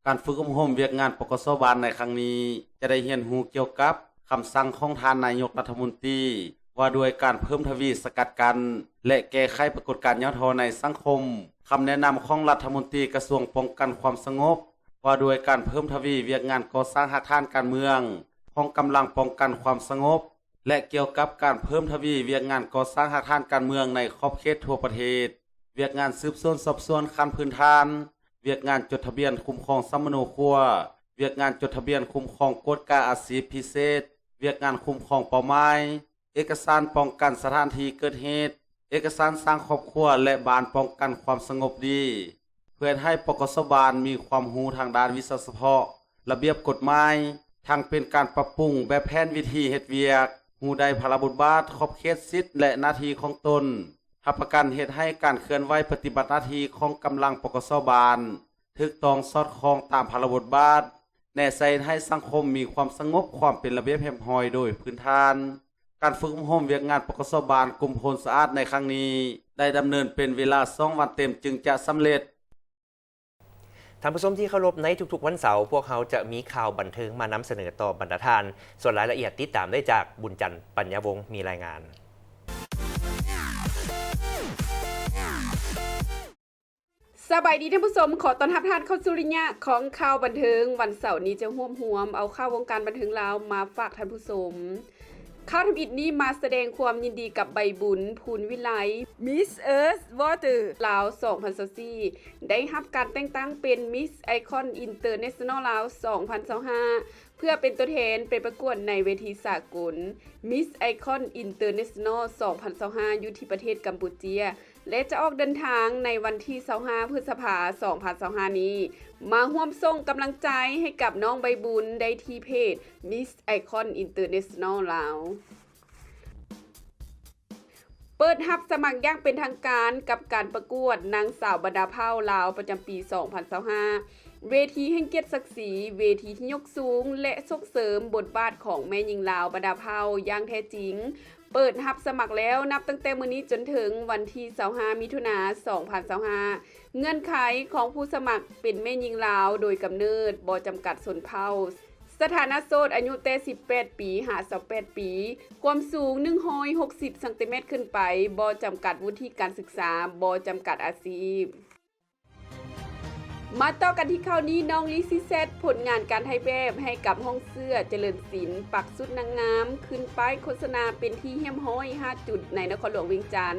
ການຝຶກອົບຮົມວຽກງານ ປກສ ບ້ານໃນຄັ້ງນີ້ ຈະໄດ້ຮຽນຮູ້ກ່ຽວກັບຄຳສັ່ງຂອງທ່ານນາຍົກລັດຖະມົນຕີ ວ່າດ້ວຍການເພີ່ມທະວີສະກັດກັ້ນ ແລະ ແກ້ໄຂປາກົດການຫຍໍ້ທໍ້ໃນສັງຄົມ, ຄຳແນະນຳຂອງລັດຖະມົນຕີກະຊວງປ້ອງກັນຄວາມສະຫງົບ ວ່າດ້ວຍການເພີ່ມທະວີວຽກງານກໍ່ສ້າງຮາກຖານການເມືອງຂອງກຳລັງປ້ອງກັນຄວາມສະຫງົບ ແລະ ກ່ຽວກັບການເພີ່ມທະວີວຽກງານກໍ່ສ້າງຮາກຖານການເມືອງໃນຂອບເຂດທົ່ວປະເທດ, ວຽກງານສືບສວນສອບສວນຂັ້ນພື້ນຖານ, ວຽກງານຈົດທະບຽນຄຸ້ມຄອງສຳມະໂນຄົວ, ວຽກງານຈົດທະບຽນຄຸ້ມຄອງກວດກາອາຊີບພິເສດ, ວຽກງານຄຸ້ມຄອງເປົ້າໝາຍ, ເອກະສານປ້ອງກັນສະຖານທີ່ເກີດເຫດ, ເອກະສານສ້າງຄອບຄົວ ແລະ ບ້ານປ້ອງກັນຄວາມສະຫງົບດີ, ເພື່ອເຮັດໃຫ້ ປກສ ບ້ານ ມີຄວາມຮູ້ທາງດ້ານວິຊາສະເພາະ, ລະບຽບກົດໝາຍ, ທັງເປັນການປັບປຸງແບບແຜນວິທີເຮັດວຽກ, ຮູ້ໄດ້ພາລະບົດບາດ, ຂອບເຂດສິດ ແລະ ໜ້າທີ່ຂອງຕົນ, ຮັບປະກັນເຮັດໃຫ້ການເຄື່ອນໄຫວປະຕິບັດໜ້າທີ່ຂອງກຳລັງ ປກສ ບ້ານ ຖືກຕ້ອງສອດຄ່ອງຕາມພາລະບົດບາດ, ແນໃສ່ເຮັດໃຫ້ສັງຄົມມີຄວາມສະຫງົບ, ຄວາມເປັນລະບຽບຮຽບຮ້ອຍໂດຍພື້ນຖານ. ການຝຶກອົບຮົມວຽກງານ ປກສ ບ້ານ ກຸ່ມໂພນສະອາດໃນຄັ້ງນີ້ ໄດ້ດຳເນີນເປັນເວລາສອງວັນເຕັມຈຶ່ງຈະສຳເລັດ. ທ່ານຜູ້ຊົມທີ່ເຄົາລົບ, ໃນທຸກໆວັນເສົາ ພວກເຮົາຈະມີຂ່າວບັນເທີງມານຳສະເໜີຕໍ່ບັນດາທ່ານ. ສ່ວນລາຍລະອຽດຕິດຕາມໄດ້ຈາກ ບຸນຈັນ ປັນຍາວົງ ມີລາຍງານ. ສະບາຍດີທ່ານຜູ້ຊົມ, ຂໍຕ້ອນຮັບທ່ານເຂົ້າສູ່ໄລຍະຂອງຂ່າວບັນເທີງ. ວັນເສົານີ້ຈະຮວບຮວມເອົາຂ່າວວົງການບັນເທີງລາວມາຝາກທ່ານຜູ້ຊົມ. ຂ່າວທຳອິດນີ້ມາສະແດງຄວາມຍິນດີກັບໃບບຸນ ພູນວິໄລ Miss Earth Water ລາວ ສອງພັນຊາວສີ່ ໄດ້ຮັບການແຕ່ງຕັ້ງເປັນ Miss Icon International ລາວ ສອງພັນຊາວຫ້າ ເພື່ອເປັນຕົວແທນໄປປະກວດໃນເວທີສາກົນ Miss Icon International ສອງພັນຊາວຫ້າ ຢູ່ທີ່ປະເທດກຳປູເຈຍ ແລະ ຈະອອກເດີນທາງໃນວັນທີຊາວຫ້າ ພຶດສະພາ ສອງພັນຊາວຫ້າ ນີ້ ມາຮ່ວມສົ່ງກຳລັງໃຈໃຫ້ກັບນ້ອງໃບບຸນໄດ້ທີ່ເພຈ Miss Icon International ລາວ. ເປີດຮັບສະໝັກຢ່າງເປັນທາງການກັບການປະກວດນາງສາວບັນດາເຜົ່າລາວປະຈຳປີ ສອງພັນຊາວຫ້າ ເວທີໃຫ້ກຽດສັກສີ, ເວທີທີ່ຍົກສູງ ແລະ ສົ່ງເສີມບົດບາດຂອງແມ່ຍິງລາວບັນດາເຜົ່າຢ່າງແທ້ຈິງ. ເປີດຮັບສະໝັກແລ້ວ ນັບຕັ້ງແຕ່ມື້ນີ້ຈົນເຖິງວັນທີຊາວຫ້າ ມິຖຸນາ ສອງພັນຊາວຫ້າ. ເງື່ອນໄຂຂອງຜູ້ສະໝັກເປັນແມ່ຍິງລາວໂດຍກຳເນີດ, ບໍ່ຈຳກັດຊົນເຜົ່າ. ສະຖານະໂສດ, ອາຍຸແຕ່ສິບແປດປີຫາຊາວແປດປີ, ຄວາມສູງໜຶ່ງຮ້ອຍຫົກສິບຊັງຕີແມັດຂຶ້ນໄປ, ບໍ່ຈຳກັດວຸດທິການສຶກສາ, ບໍ່ຈຳກັດອາຊີບ. ມາຕໍ່ກັນທີ່ຂ່າວນີ້, ນ້ອງລີຊີແຊັດ ຜົນງານການຖ່າຍແບບໃຫ້ກັບຫ້ອງເສື້ອຈະເລີນສິນ, ປັກຊຸດນາງງາມ, ຂຶ້ນປ້າຍໂຄສະນາເປັນທີ່ຮຽບຮ້ອຍຫ້າຈຸດໃນນະຄອນຫຼວງວຽງຈັນ.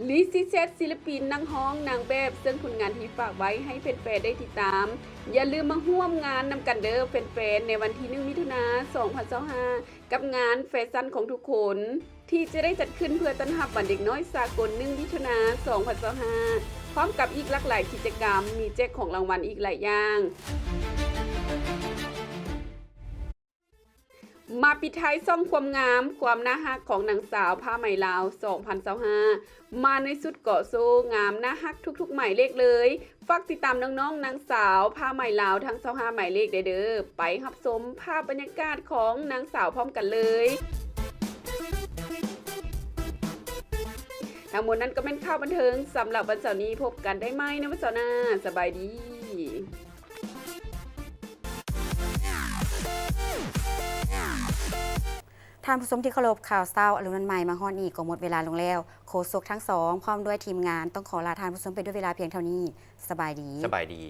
ລີຊີແຊັດ ສິລະປິນ, ນັກຮ້ອງ, ນາງແບບ, ເຊິ່ງຜົນງານທີ່ຝາກໄວ້ໃຫ້ແຟນໆໄດ້ຕິດຕາມ. ຢ່າລືມມາຮ່ວມງານນຳກັນເດີ້ແຟນໆ, ໃນວັນທີໜຶ່ງ ມິຖຸນາ ສອງພັນຊາວຫ້າ ກັບງານແຟຊັນຂອງທຸກຄົນ ທີ່ຈະໄດ້ຈັດຂຶ້ນເພື່ອຕ້ອນຮັບວັນເດັກນ້ອຍສາກົນ ໜຶ່ງ ມິຖຸນາ ສອງພັນຊາວຫ້າ ພ້ອມກັບອີກຫຼາກຫຼາຍກິດຈະກຳ, ມີແຈກຂອງລາງວັນອີກຫຼາຍຢ່າງ. ມາປິດທ້າຍຊ່ອງຄວາມງາມ, ຄວາມໜ້າຮັກຂອງນາງສາວຜ້າໄໝລາວ ສອງພັນຊາວຫ້າ ມາໃນຊຸດເກາະໂຊ ງາມໜ້າຮັກທຸກໆໝາຍເລກເລີຍ. ຝາກຕິດຕາມນ້ອງໆນາງສາວຜ້າໄໝລາວທັງຊາວຫ້າໝາຍເລກແດ່ເດີ້. ໄປຮັບຊົມພາບບັນຍາກາດຂອງນາງສາວພ້ອມກັນເລີຍ. ທັງໝົດນັ້ນກໍແມ່ນຂ່າວບັນເທີງສຳລັບວັນເສົານີ້. ພົບກັນໄດ້ໃໝ່ໃນວັນເສົາໜ້າ. ສະບາຍດີ. ທ່ານຜູ້ຊົມທີ່ເຄົາລົບ, ຂ່າວເຊົ້າອາລຸນວັນໃໝ່ມາຮອດນີ້ກໍໝົດເວລາລົງແລ້ວ. ໂຄສົກທັງສອງ ພ້ອມດ້ວຍທີມງານ ຕ້ອງຂໍລາທ່ານຜູ້ຊົມໄປດ້ວຍເວລາພຽງເທົ່ານີ້. ສະບາຍດີ. ສະບາຍດີ.